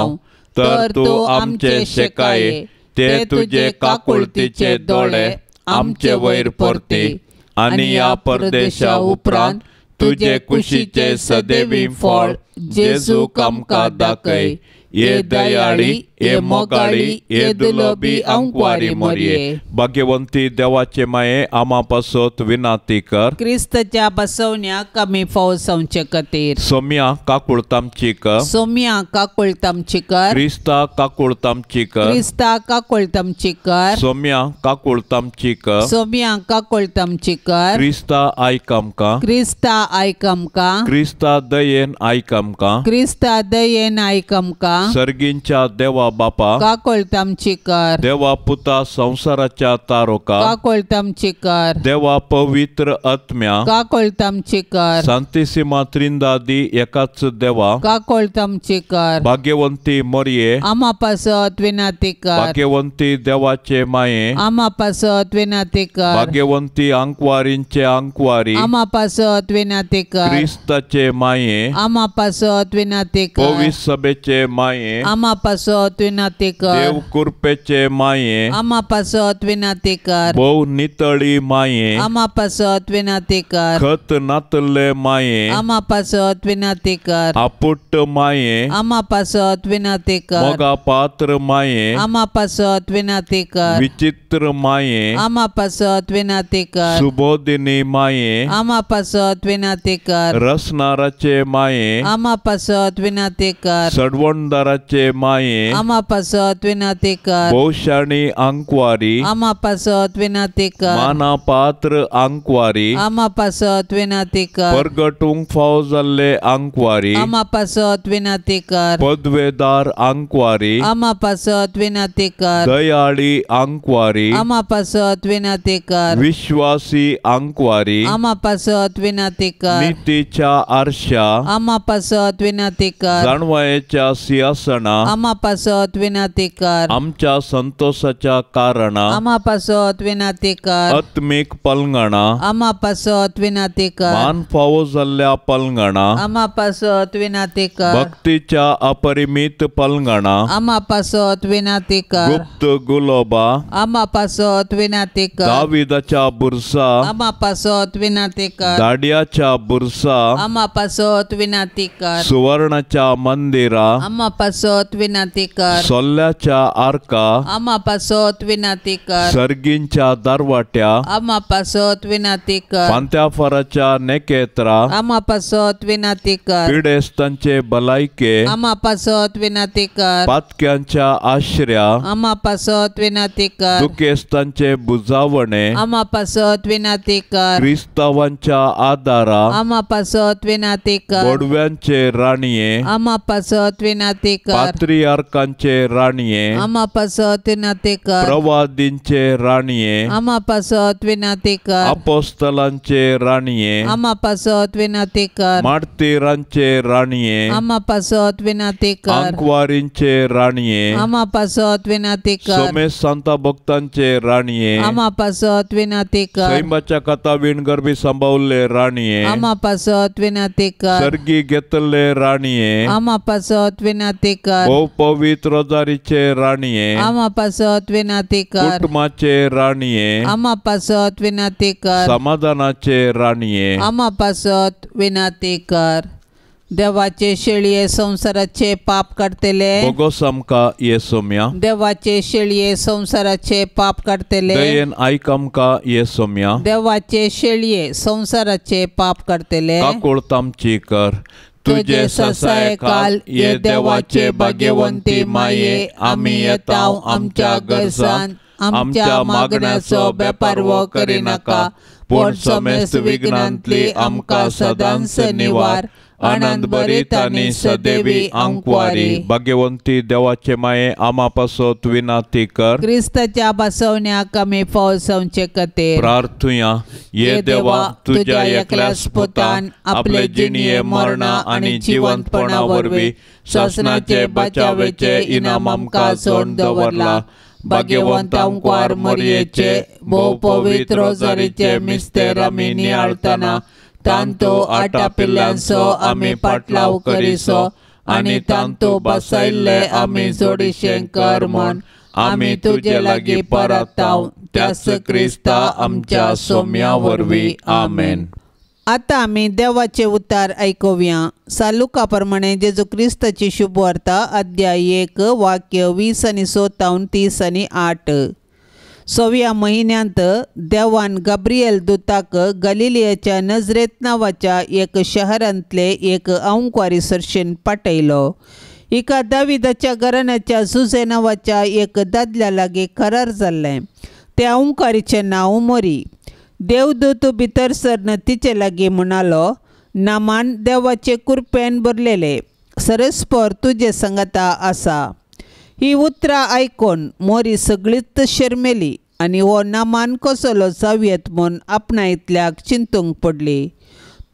A: तर तूं आमचे शेकाये ते तुजे काकुळतीचे दोळे आमचे वयर परती आनी ह्या परदेशा उपरांत तुजे कुशीचे सदैवी फळ जेजूक आमकां दाखय। ये दयाळी ये मोगाळी ये दुलबी अंकवारी मरिये भाग्यवंती देवाचे माये आमा पासत विनाती कर
B: क्रिस्तच्या बसवण्याक आमी फावसावचे खातीर।
A: सोम्या काकुळतामची कर
B: सोम्या काकुळतामची कर
A: क्रिस्ता काकुळतामची कर
B: क्रिस्ता काकुळतामची कर
A: सोम्या काकुळतामची कर
B: सोम्या काकुळतामची कर
A: क्रिस्ता आयक आमकां
B: क्रिस्ता आयक आमकां
A: क्रिस्ता दयेन आयक आमकां
B: क्रिस्ता दयेन आयक आमकां
A: सर्गींच्या देवा बापा
B: काकुळतामची कर
A: देवा पुता संवसाराच्या तारोका
B: काकुळतामची कर
A: देवा पवित्र आत्म्या
B: काकुळतामची कर
A: सांतिसिमा त्रिंदादी एकाच देवा
B: काकुळतामची कर
A: भाग्यवंती मरिये
B: आमा पासत विनंती कर
A: भाग्यवंती देवाचे माये
B: आमा पासत विनंती कर
A: भाग्यवंती अंकवारींचे अंकवारी
B: आमा पासत विनंती कर
A: क्रिस्ताचे माये
B: आमा पासत विनंती कर
A: पवित्र सभेचे माये
B: आमा पासत विनंती कर
A: देव कृपेचे माये
B: आमा पासत विनंती कर
A: भोव नितळी माये
B: आमा पासत विनंती कर
A: खत नातले माये
B: आमा पासत विनंती कर
A: आपुट्ट माये
B: आमा पासत विनंती कर
A: मोगा पात्र माये
B: आमा पासत विनंती कर
A: विचित्र माये
B: आमा पासत विनंती कर
A: सुबोधिनी माये
B: आमा पासत विनंती कर
A: रसनाराचे माये
B: आमा पासत विनंती कर
A: सडवणदाराचे माये
B: आमा पासत विनंती कर
A: भोवशाणी अंकवारी
B: आमा पासत विनंती कर
A: माना पात्र अंकवारी
B: आमा पासत विनंती कर
A: परगटूंक फाव जाल्ले अंकवारी
B: आमा पासत विनंती कर
A: पदवेदार अंकवारी
B: आमा पासत विनंती कर
A: दयाळी अंकवारी
B: आमा पासत विनंती कर
A: विश्वासी अंकवारी
B: आमा पासत विनंती कर
A: नितीच्या आरशा
B: आमा पासत विनंती कर
A: जाणवायेच्या सिंहासना
B: आमा पासत विनंती कर
A: आमच्या संतोषाच्या कारणा
B: आमा पासत विनंती कर
A: आत्मीक पलंगणा
B: आमा पासत विनंती कर
A: मान फावो जाल्ल्या पलंगणा
B: आमा पासत विनंती कर
A: भक्तीच्या अपरिमित पलंगणा
B: आमा पासत विनंती कर
A: गुप्त गुलोबा
B: आमा पासत विनंती कर
A: दाविदाच्या बुरसा
B: आमा पासत विनंती कर
A: दाडियाच्या बुरसा
B: आमा पासत विनंती कर
A: सुवर्णाच्या मंदिरा
B: आमा पासत विनंती कर कर।
A: सोल्ल्याच्या आर्का
B: आमा पासत विनाती कर।
A: सर्गींच्या दारवाट्या
B: आमा पासत विनाती कर।
A: फांत्याफाराच्या नेकेत्रा
B: आमा पासत विनाती कर।
A: पिडेस्तांचे भलायके
B: आमा पासत विनाती कर।
A: पातक्यांच्या आश्र्या
B: आमा पासत विनाती कर।
A: दुखेस्तांचे बुजावणे
B: आमा पासत विनाती कर।
A: क्रिस्तावांच्या आदारा
B: आमा पासत विनाती कर।
A: बोडव्यांचे राणये
B: आमा पासत विनाती कर।
A: पात्रियार्कांचे राणये
B: आमा पासत विनाती कर।
A: प्रवादींचे राणये
B: आमा पासत विनाती कर।
A: अपोस्तलांचे राणये
B: आमा पासत विनाती कर।
A: मार्तीरांचे राणये
B: आमा पासत विनाती कर।
A: आंकवारींचे राणये
B: आमा पासत विनाती कर।
A: सोमेश सांता भक्तांचे राणये
B: आमा पासत विनाती कर।
A: सैमाच्या कथा विणगर्भी सांबावल्ले राणये
B: आमा पासत विनाती कर।
A: सर्गी घेतल्ले राणये
B: आमा पासत विनाती कर।
A: भोव पवित्र रोजारीचे राणये
B: आमा पासत विनाती कर।
A: कुटुंबाचे राणये
B: आमा पासत विनाती कर।
A: समाधानाचे राणये
B: आमा पासत विनाती कर। देवाचे शेळये संसाराचे पाप काडतले
A: बोगोस आमकां ये सोम्या।
B: देवाचे शेळये संसाराचे पाप काडतले
A: दयेन आयक आमकां ये सोम्या।
B: देवाचे शेळये संसाराचे पाप काडतले
A: काकूळत आमची कर। तुझे ससायकाल ये देवाचे भाग्यवंती माये आमी येताव आमच्या गरजान आमच्या मागण्याचो बेपारवो करिनाका पूण समेस्त विघ्नांतली आमकां सदांच निवार। आनंद भरीत आनी सदैवी आंकवारी। भाग्यवंती देवाचे माये आमा पासत विनाती कर।
B: क्रिस्ताच्या बसवण्याक आमी फाव जावचे खातीर
A: प्रार्थुया। ये देवा तुझ्या एकल्याच पुतान आपले जिणये मरणा आनी जिवंतपणा वरवीं सासणाचे बचावेचे इनाम आमकां जोडून दवरला। भाग्यवंत आंकवार मरयेचे भोव पवित्र रोजारीचे मिस्तेर आमी नियाळतना तांतो आटापिल्ल्यांचो आमी पाटलाव करिसो आनी तांतो बसायल्ले आमी जोडीशें कर म्हूण आमी तुजे लागीं परताव त्याच क्रिस्ता आमच्या सोम्या वरवीं आमेन।
B: आतां आमी देवाचे उतार आयकुया। सालुका प्रमाणे जेजू क्रिस्ताची शुभवार्ता अध्याय 1 वाक्य 20 आनी 6 तावन 30 आनी 8। सव्या म्हयन्यांत देवान गाब्रिएल दुताक गलिलियाच्या नजरेत नांवाच्या एक शहरांतले एक आंकवारी सरशेन पाठयलो। हिका दाविदाच्या घराण्याच्या जुझे नांवाच्या एक दादल्या लागीं करार जाल्लें। त्या आंकवारीचें नांव मोरी। देवदूत भितर सरन तिचे लागीं म्हणालो, नामान देवाचे कुरपेन भरलेले सरस्पर तुजे संगता आसा। ही उतरां आयकून मोरी सगळीच शर्मेली आनी हो नामान कसलो जावयेत म्हूण आपणायतल्याक चिंतूंक पडली।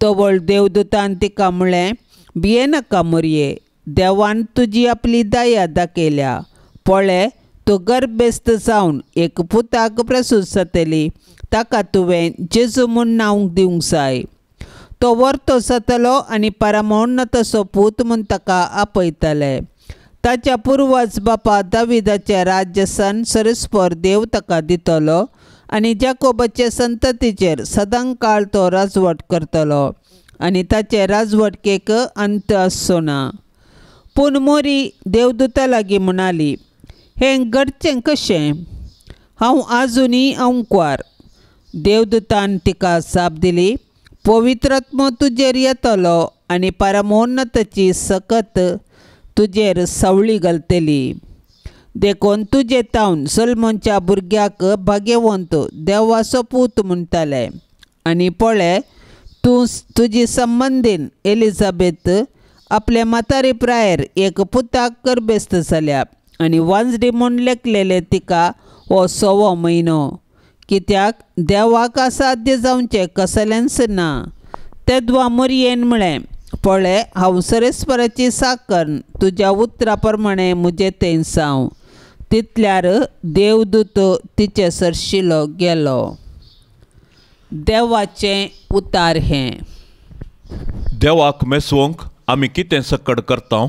B: तवळ देवदूतान तिका म्हळें, भियेनाका मोरये, देवान तुजी आपली दया दाखयल्या। पळय, तूं गर्भेस्त जावन एक पुताक प्रसूत जातली, ताका तुवें जेजू म्हूण नांव दिवंक जाय। तो वर्तो जातलो आनी परमोन्नताचो पूत म्हूण ताका आपयतले। ताच्या पुर्वज बापा दाविदाचे राज्यसन सरस्पर देव ताका दितलो आनी जाकोबाचे संततीचेर सदांकाळ तो राजवट करतलो आनी ताचे राजवटकेक अंत आसचो ना। पूण मोरी देवदूता लागीं म्हणाली, हें घडचें कशें? हांव आजुनूय आंकवार। देवदूतान तिका जाप दिली, पवित्रात्मो तुजेर येतलो आनी परमोन्नताची सकत तुजेर सावळी घालतली। देखून तुजे तावन सलमनच्या भुरग्याक भाग्यवंत देवाचो पूत म्हणटाले। आनी पळय, तूं तुजी संबंदीन एलिझाबेथ आपले म्हातारे प्रायेर एक पुताक गर्भेस्त जाल्या आनी वांजडी म्हूण लेखलेले तिका हो 6वो म्हयनो, कित्याक देवाक असाध्य जावचें कसलेंच ना। तेदवा मोरयेन म्हळें, पळय, हांव सरस्पराची साकर, तुज्या उतरा प्रमाणे म्हजें तें जावं। तितल्यार देवदूत तिचे सरशिलो गेलो। देवाचें उतार हें।
A: देवाक मेसवंक आमी कितें सकड करता?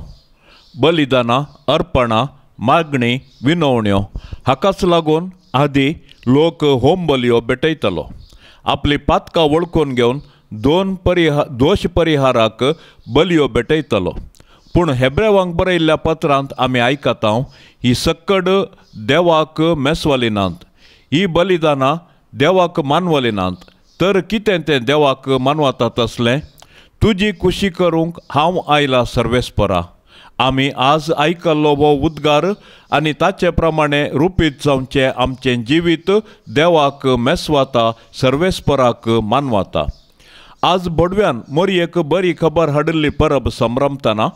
A: बलिदानां, अर्पणां, मागणी, विनवण्यो हाकाच लागून आदी लोक होम बलयो भेटयतालो। आपली पातकां वळखून घेवन दोश परिहाराक बलयो भेटयतालो। पूण हेब्रेवांक बरयल्ल्या पत्रांत आमी आयकता ही सक्कड देवाक मेसवली नात, ही बलिदानां देवाक मानवली नात. तर कितें तें देवाक मानवता तसलें? तुजी खुशी करूंक हांव आयला सर्वेस्परा. आमी आज आयकल्लो हो उद्गार आनी ताचे प्रमाणे रुपीत जावचें आमचें जिवीत देवाक मेसवाता, सर्वेस्पराक मानवाता. आज बोडव्यान मोरयेक बरी खबर हाडिल्ली परब संभ्रमतना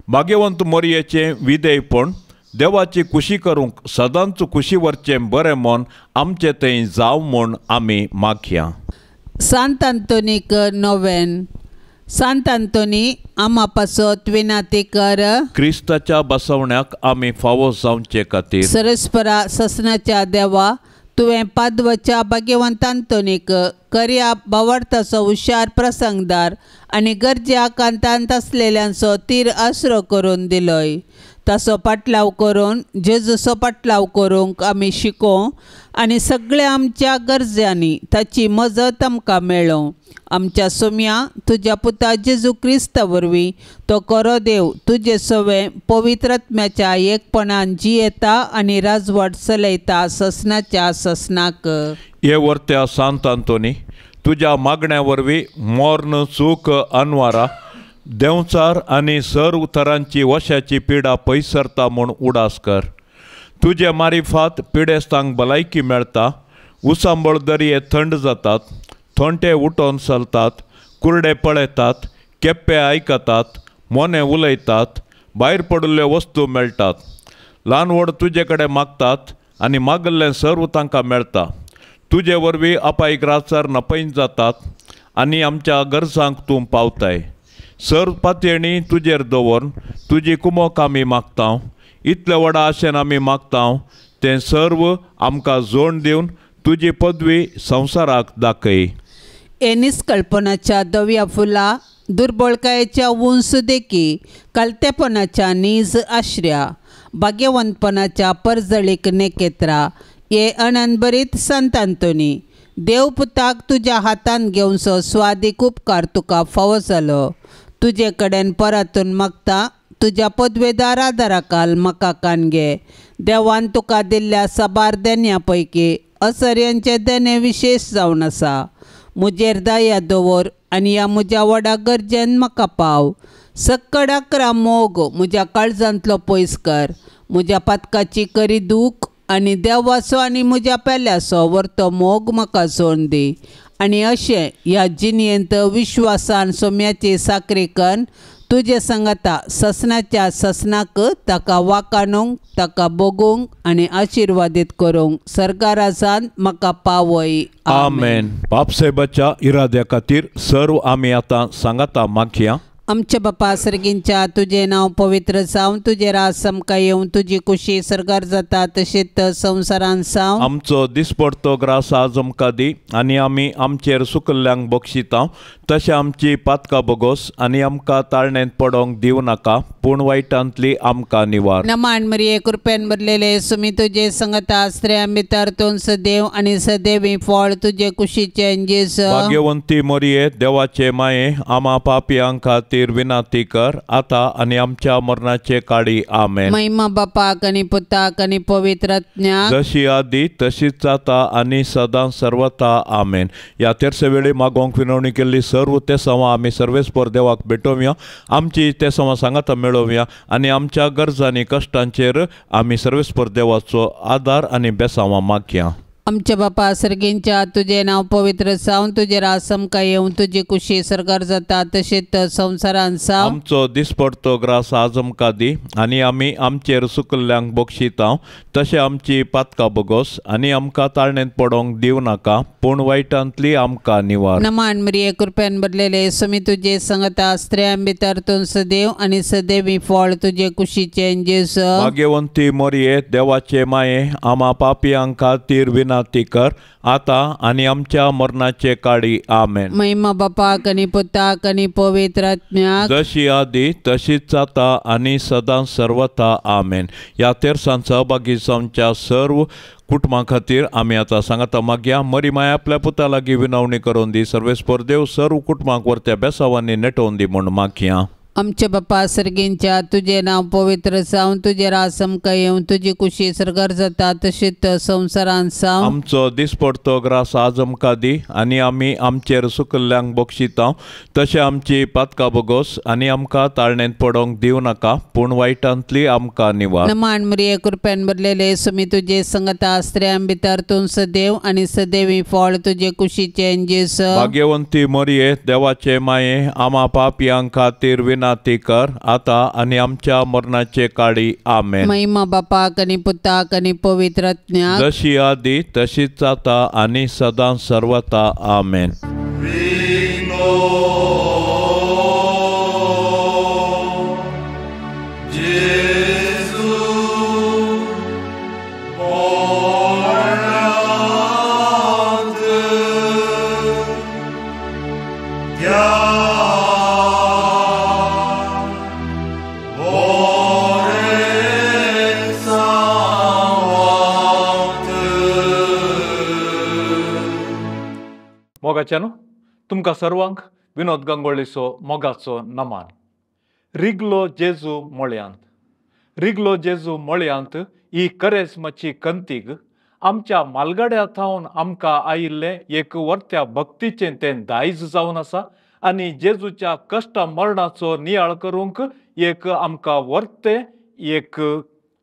A: भाग्यवंत मोरयेचें विधेयपण देवाची खुशी करूंक सदांच खुशी व्हरचें बरें मन आमचें थंय जावं म्हूण आमी मागया.
B: सांत आंतोनीक नोवेन. सांत आंतोनी आमा पासत विनाती कर.
A: क्रिस्ताच्या बसवण्याक आमी फावो जावचे खातीर.
B: सरस्परा ससनाच्या देवा, तुवें पादवच्या भाग्यवंत आंतोनीक करया बावडताचो हुशार प्रसंगदार आनी गरज्या कांतांत आसलेल्यांचो तीर आसरो करून दिलोय. ताचो पाटलाव करून जेजूचो पाटलाव करूंक आमी शिकों आनी सगळ्या आमच्या गरजांनी ताची मजत आमकां मेळों. आमच्या सोम्या तुज्या पुता जेजू क्रिस्ता वरवीं तो करो देव तुजे सवे पवित्र आत्म्याच्या एकपणान जियेता आनी राजवट चलयता ससनाच्या ससनाक.
A: हे वर्त्या सांत आंतोनी, तुज्या मागण्या वरवीं मोर्न चूक अनवारा देंवचार आनी सर्व तरांची वशाची पिडा पयसरता म्हूण उडास कर. तुजे मारिफात पिडेस्तांक भलायकी मेळटा, उसांबळ दर्ये थंड जातात, थोंटे उठोन चलतात, कुरडे पळयतात, केप्पे आयकतात, मोने उलयतात, भायर पडिल्ल्यो वस्तू मेळटात. ल्हान व्हड तुजे कडेन मागतात आनी मागिल्लें सर्व तांकां मेळटा. तुजे वरवीं अपायक राचार नपयन जातात आनी आमच्या गरजांक तूं पावताय. सर्व पातयेणी तुजेर दवरून तुजी कुमोक आमी मागता. इतले व्हडा आशेन आमी मागता तें सर्व आमकां जोड दिवन तुजी पदवी संवसाराक दाखय.
B: हे निस्कल्पनाच्या धव्या फुला, दुर्बळकायेच्या उंच देखी, कलतेपणाच्या नीज आश्र्या, भाग्यवंतपणाच्या परजळीक नेकेत्रा, हे अनंतभरीत सांत आंतोनी, देवपुताक तुज्या हातान घेवचो स्वादीक उपकार तुका फावो जालो. तुजे कडेन परतून मागता तुज्या पदवेदार आदाराकाल म्हाका कान घे. देवान तुका दिल्ल्या साबार देण्या पैकी असर्यांचें देणें विशेश जावन आसा. म्हजेर दया दवर आनी ह्या म्हज्या व्हडा गरजेन म्हाका पाव. सक्कड अकरा मोग म्हज्या काळजांतलो पयस कर. म्हज्या पातकाची करी दूख आनी देवाचो आनी म्हज्या पेल्याचो वर्तो मोग म्हाका जोड दी. आनी अशें ह्या जिणेंत विश्वासान सोम्याची साकरी कन्न तुजे सांगाता ससनाच्या ससनाक ताका वाकाणूंक, ताका भोगूंक आनी आशिर्वादीत करूंक सरकारासान म्हाका पावय.
A: आमेन. बापसाहेबाच्या इराद्या खातीर सर्व आमी आतां सांगाता मागया.
B: आमच्या बापा सर्गींच्या तुजें नांव पवित्र जावं, तुजें राज आमकां येवं, तुजी खुशी सर्गार जाता तशीच संवसारान जावं.
A: आमचो दिसपडतो ग्रास आज आमकां दी आनी आमी आमचेर सुकल्ल्यांक बक्षिता तशें आमची पातकां बोगोस आनी आमकां ताळणेंत पडोंक दिवं नाका, पूण वायटांतली आमकां निवार.
B: नमान मरिये, कृपेन भरलेले सुमी तुजे संगता, स्त्रियां भितर तूं सदैव आनी सदैवी फळ तुजे कुशीचें जेजू.
A: भाग्यवंती मरिये, देवाचे माये, आमा पापयां खातीर विनाती कर आता आनी आमच्या मरणाचे काळी. आमेन.
B: महिमा बापाक आनी पुताक आनी पवित्र आत्म्याक,
A: जशी आदी तशीच जाता आनी सदां सर्वता. आमेन. ह्या तेरसे वेळी मागोवंक विनवणी केल्ली सर्व तेसांवां आमी सर्वेस्पर देवाक भेटोवया, आमची तेसांवां सांगाता मेळोवया आनी आमच्या गरजांनी कश्टांचेर आमी सर्वेस्पर देवाचो आदार आनी बेसांवां मागया.
B: आमच्या बापा सर्गींच्या तुजें नांव पवित्र जावं, तुजें राज आमकां येवं, तुजी खुशी सर्गार जाता तशीच संवसारान जावं.
A: आमचो दिसपडतो ग्रास आज आमकां दी आनी आमी आमचेर सुकल्ल्यांक बक्षिता तशें आमची पातकां बोगोस आनी आमकां ताळणेंत पडोंक दिवं नाका, पूण वायटांतली आमकां निवार.
B: नमान मरिये, कृपेन भरलेले सुमी तुजे संगता, स्त्रियां भितर तूं सदैव आनी सदैवी फळ तुजे कुशीचें जेजू.
A: भाग्यवंती मरिये, देवाचे माये, आमा पापयां खातीर विनाती कर आता आनी आमच्या मरणाचे काळी. आमेन.
B: महिमा बापाक आनी पुताक आनी पवित्र आत्म्याक,
A: जशी आदी तशीच जाता आनी सदां सर्वता. आमेन. ह्या तेरसान सहभागी जावच्या सर्व कुटुंबा खातीर आमी आतां सांगाता मागया. मरी माया आपल्या पुता लागीं विनवणी करून दी. सर्वेस्पर देव सर्व कुटुंबांक वरत्या बेसावांनी नेटोवन दी म्हूण मागया.
B: आमच्या बापा सर्गींच्या तुजें नांव पवित्र जावं, तुजें राज आमकां येवं, तुजी कुशी सर्गार जाता तशीच संवसारांत जावं।
A: आमचो दिसपडतो ग्रास आज आमकां दी आनी आमी आमचेर सुकल्ल्यांक बक्षिता तशें आमची पातकां बोगोस आनी आमकां ताळणेंत पडोंक दिवं नाका पूण वायटांतली आमकां निवार।
B: नमान मरिये कृपेन भरलेले सुमी तुजे संगता, स्त्रियां भितर तूं सदैव आनी सदैवी फळ तुजे कुशीचें जेजू।
A: भाग्यवंती मरिये देवाचे माये आमा पापयां खातीर विनंती कर आता आनी आमच्या मरणाचे काळी। आमेन।
B: महिमा बापाक आनी पुताक आनी पवित्र आत्म्याक,
A: जशी आदी तशीच आता आनी सदां सर्वता। आमेन।
C: मोगाच्यानो तुमकां सर्वांक विनोद गंगोळीचो मोगाचो नमान। रिगलो जेजू मळयांत, रिगलो जेजू मळयांत ही करेस्माची कंतीक आमच्या मालगाड्या थावन आमकां आयिल्लें एक वर्त्या भक्तीचें तें दायज जावन आसा आनी जेजूच्या कश्टा मरणाचो नियाळ करूंक एक आमकां वर्ते एक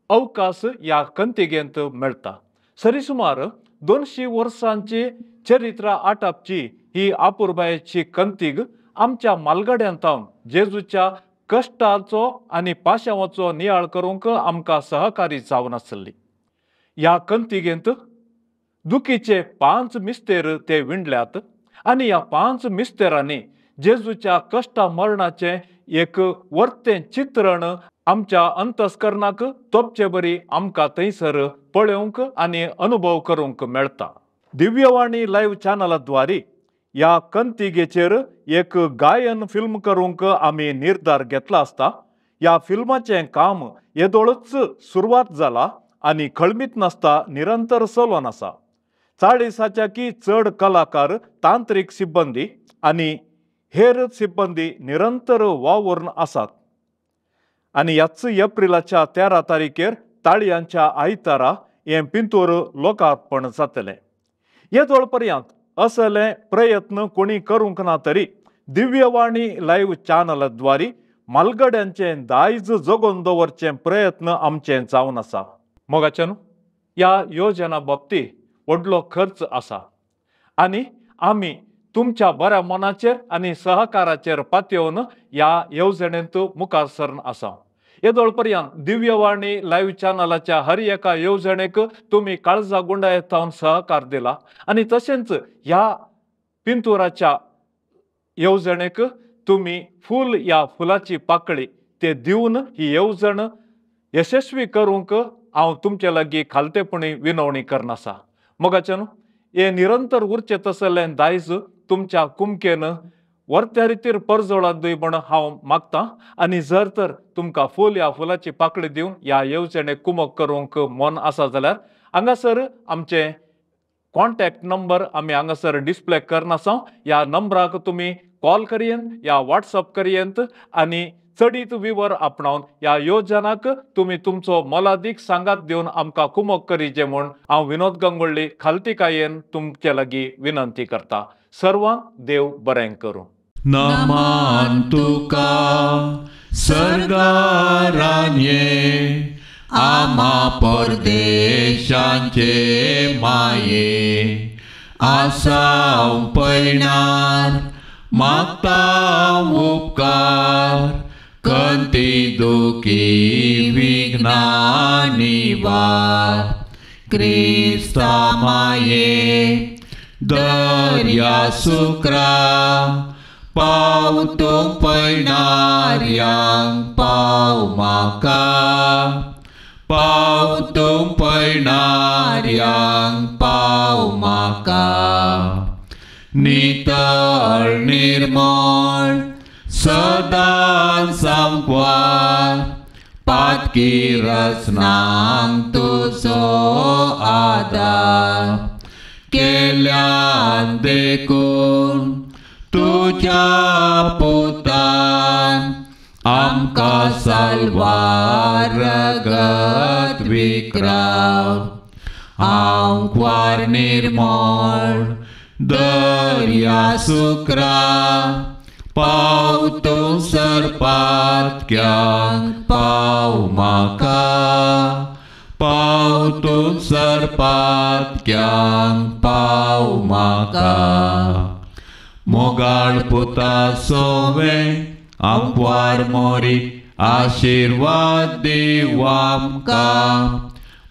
C: अवकाश ह्या कंतिगेंत मेळटा। सरी सुमार 200 वर्सांची चरित्र आटापची ही आपुरबायेची कंतीग आमच्या मालगाड्यांत थावन जेजूच्या कश्टाचो आनी पाशांवाचो नियाळ करूंक आमकां सहकारी जावन आसली। ह्या कंतिगेंत दुखीचे 5 मिस्तेर ते विणल्यात आनी ह्या 5 मिस्तेरांनी जेजूच्या कश्टा मरणाचें एक वर्तें चित्रण आमच्या अंतस्करणाक तोपचे बरी आमकां थंयसर पळोवंक आनी अनुभव करूंक मेळटा। दिव्यवाणी लायव्ह चॅनलाद्वारे ह्या कंतिगेचेर एक गायन फिल्म करूंक आमी निर्धार घेतला आसता। ह्या फिल्माचें काम येदोळच सुरवात जाला आनी खळमीत नासता निरंतर चलोन आसा। 40च्याकी चड कलाकार, तांत्रीक सिब्बंदी आनी हेर सिब्बंदी निरंतर वावुरून आसात आनी ह्याच एप्रिलाच्या 13 तारखेर ताळयांच्या आयतारा हें पिंतूर लोकार्पण जातलें। येदोळ पर्यंत असले प्रयत्न कोणी करूंक ना तरी दिव्यवाणी लायव्ह चॅनलाद्वारे मालगड्यांचें दायज जगोवन दवरचें प्रयत्न आमचें जावन आसा। मोगाच्यान ह्या योजना बाबतींत व्हडलो खर्च आसा आनी आमी तुमच्या बऱ्या मनाचेर आनी सहकाराचेर पातयेवन ह्या येवजणेंत मुखार सरन आसा। येदोळ पर्यंत दिव्यवाणी लायव्ह चॅनलाच्या हर एका येवजणेक तुमी काळजा गुंडायत थावन सहकार दिला आनी तशेंच ह्या पिंतुराच्या येवजणेक तुमी फूल ह्या फुलाची पाकळी ते दिवन ही येवजण यशस्वी करूंक हांव तुमचे लागीं खालतेपणी विनवणी करनासा। मोगाच्यान हें निरंतर उरचें तसलें दायज तुमच्या कुमकेन वर्त्या रितीर परजोळात दी म्हण हांव मागतां आनी जर तर तुमकां फूल ह्या फुलाची पाकळी दिवन ह्या येवजणेक कुमक करूंक मन आसा जाल्यार हांगासर आमचें कॉन्टॅक्ट नंबर आमी हांगासर डिस्प्ले करनासा। ह्या नंबराक तुमी कॉल करयेन या व्हॉट्सअप करयेन आनी चडीत विवर आपणावन ह्या योजनाक तुमी तुमचो मोलादीक सांगात दिवन आमकां कुमक करीचे म्हूण हांव विनोद गंगोळ्ळी खालतीकायेन तुमचे लागीं विनंती करता। सर्वांक देव बरें करूं।
A: नमान तुका सर्गारान्ये आमा परदेशांचे माये आसाव पयणार मागता उपकार कंती दुखी विघ्ना निवार क्रिस्ता माये दर्या सुक्रा पाव तूं पयणार्यांक पाव म्हाका पाव तूं पयणार्यांक पाव म्हाका नितळ निर्मळ सदां सामक्वार पातकी रचनांक तुजो आदार केल्यान देखून तुज्या पुतान आमकां साल्वार रगत विक्राव आंकवार निर्मळ दर्या सुक्रा पाव तूं सरपातक्यांक पाव म्हाका पाव तूं सरपातक्यांक पाव म्हाका मोगाळ पुता सोवे आंकवार मोरी आशिर्वाद दीव आमकां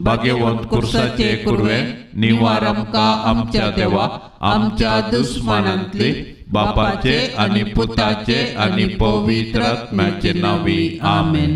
A: भाग्यवंत कुर्साचे कुर्वे निवार आमकां आमच्या देवा आमच्या दुस्मानांतली बापाचे आनी पुताचे आनी पवित्र आत्म्याचे नांवी आमेन.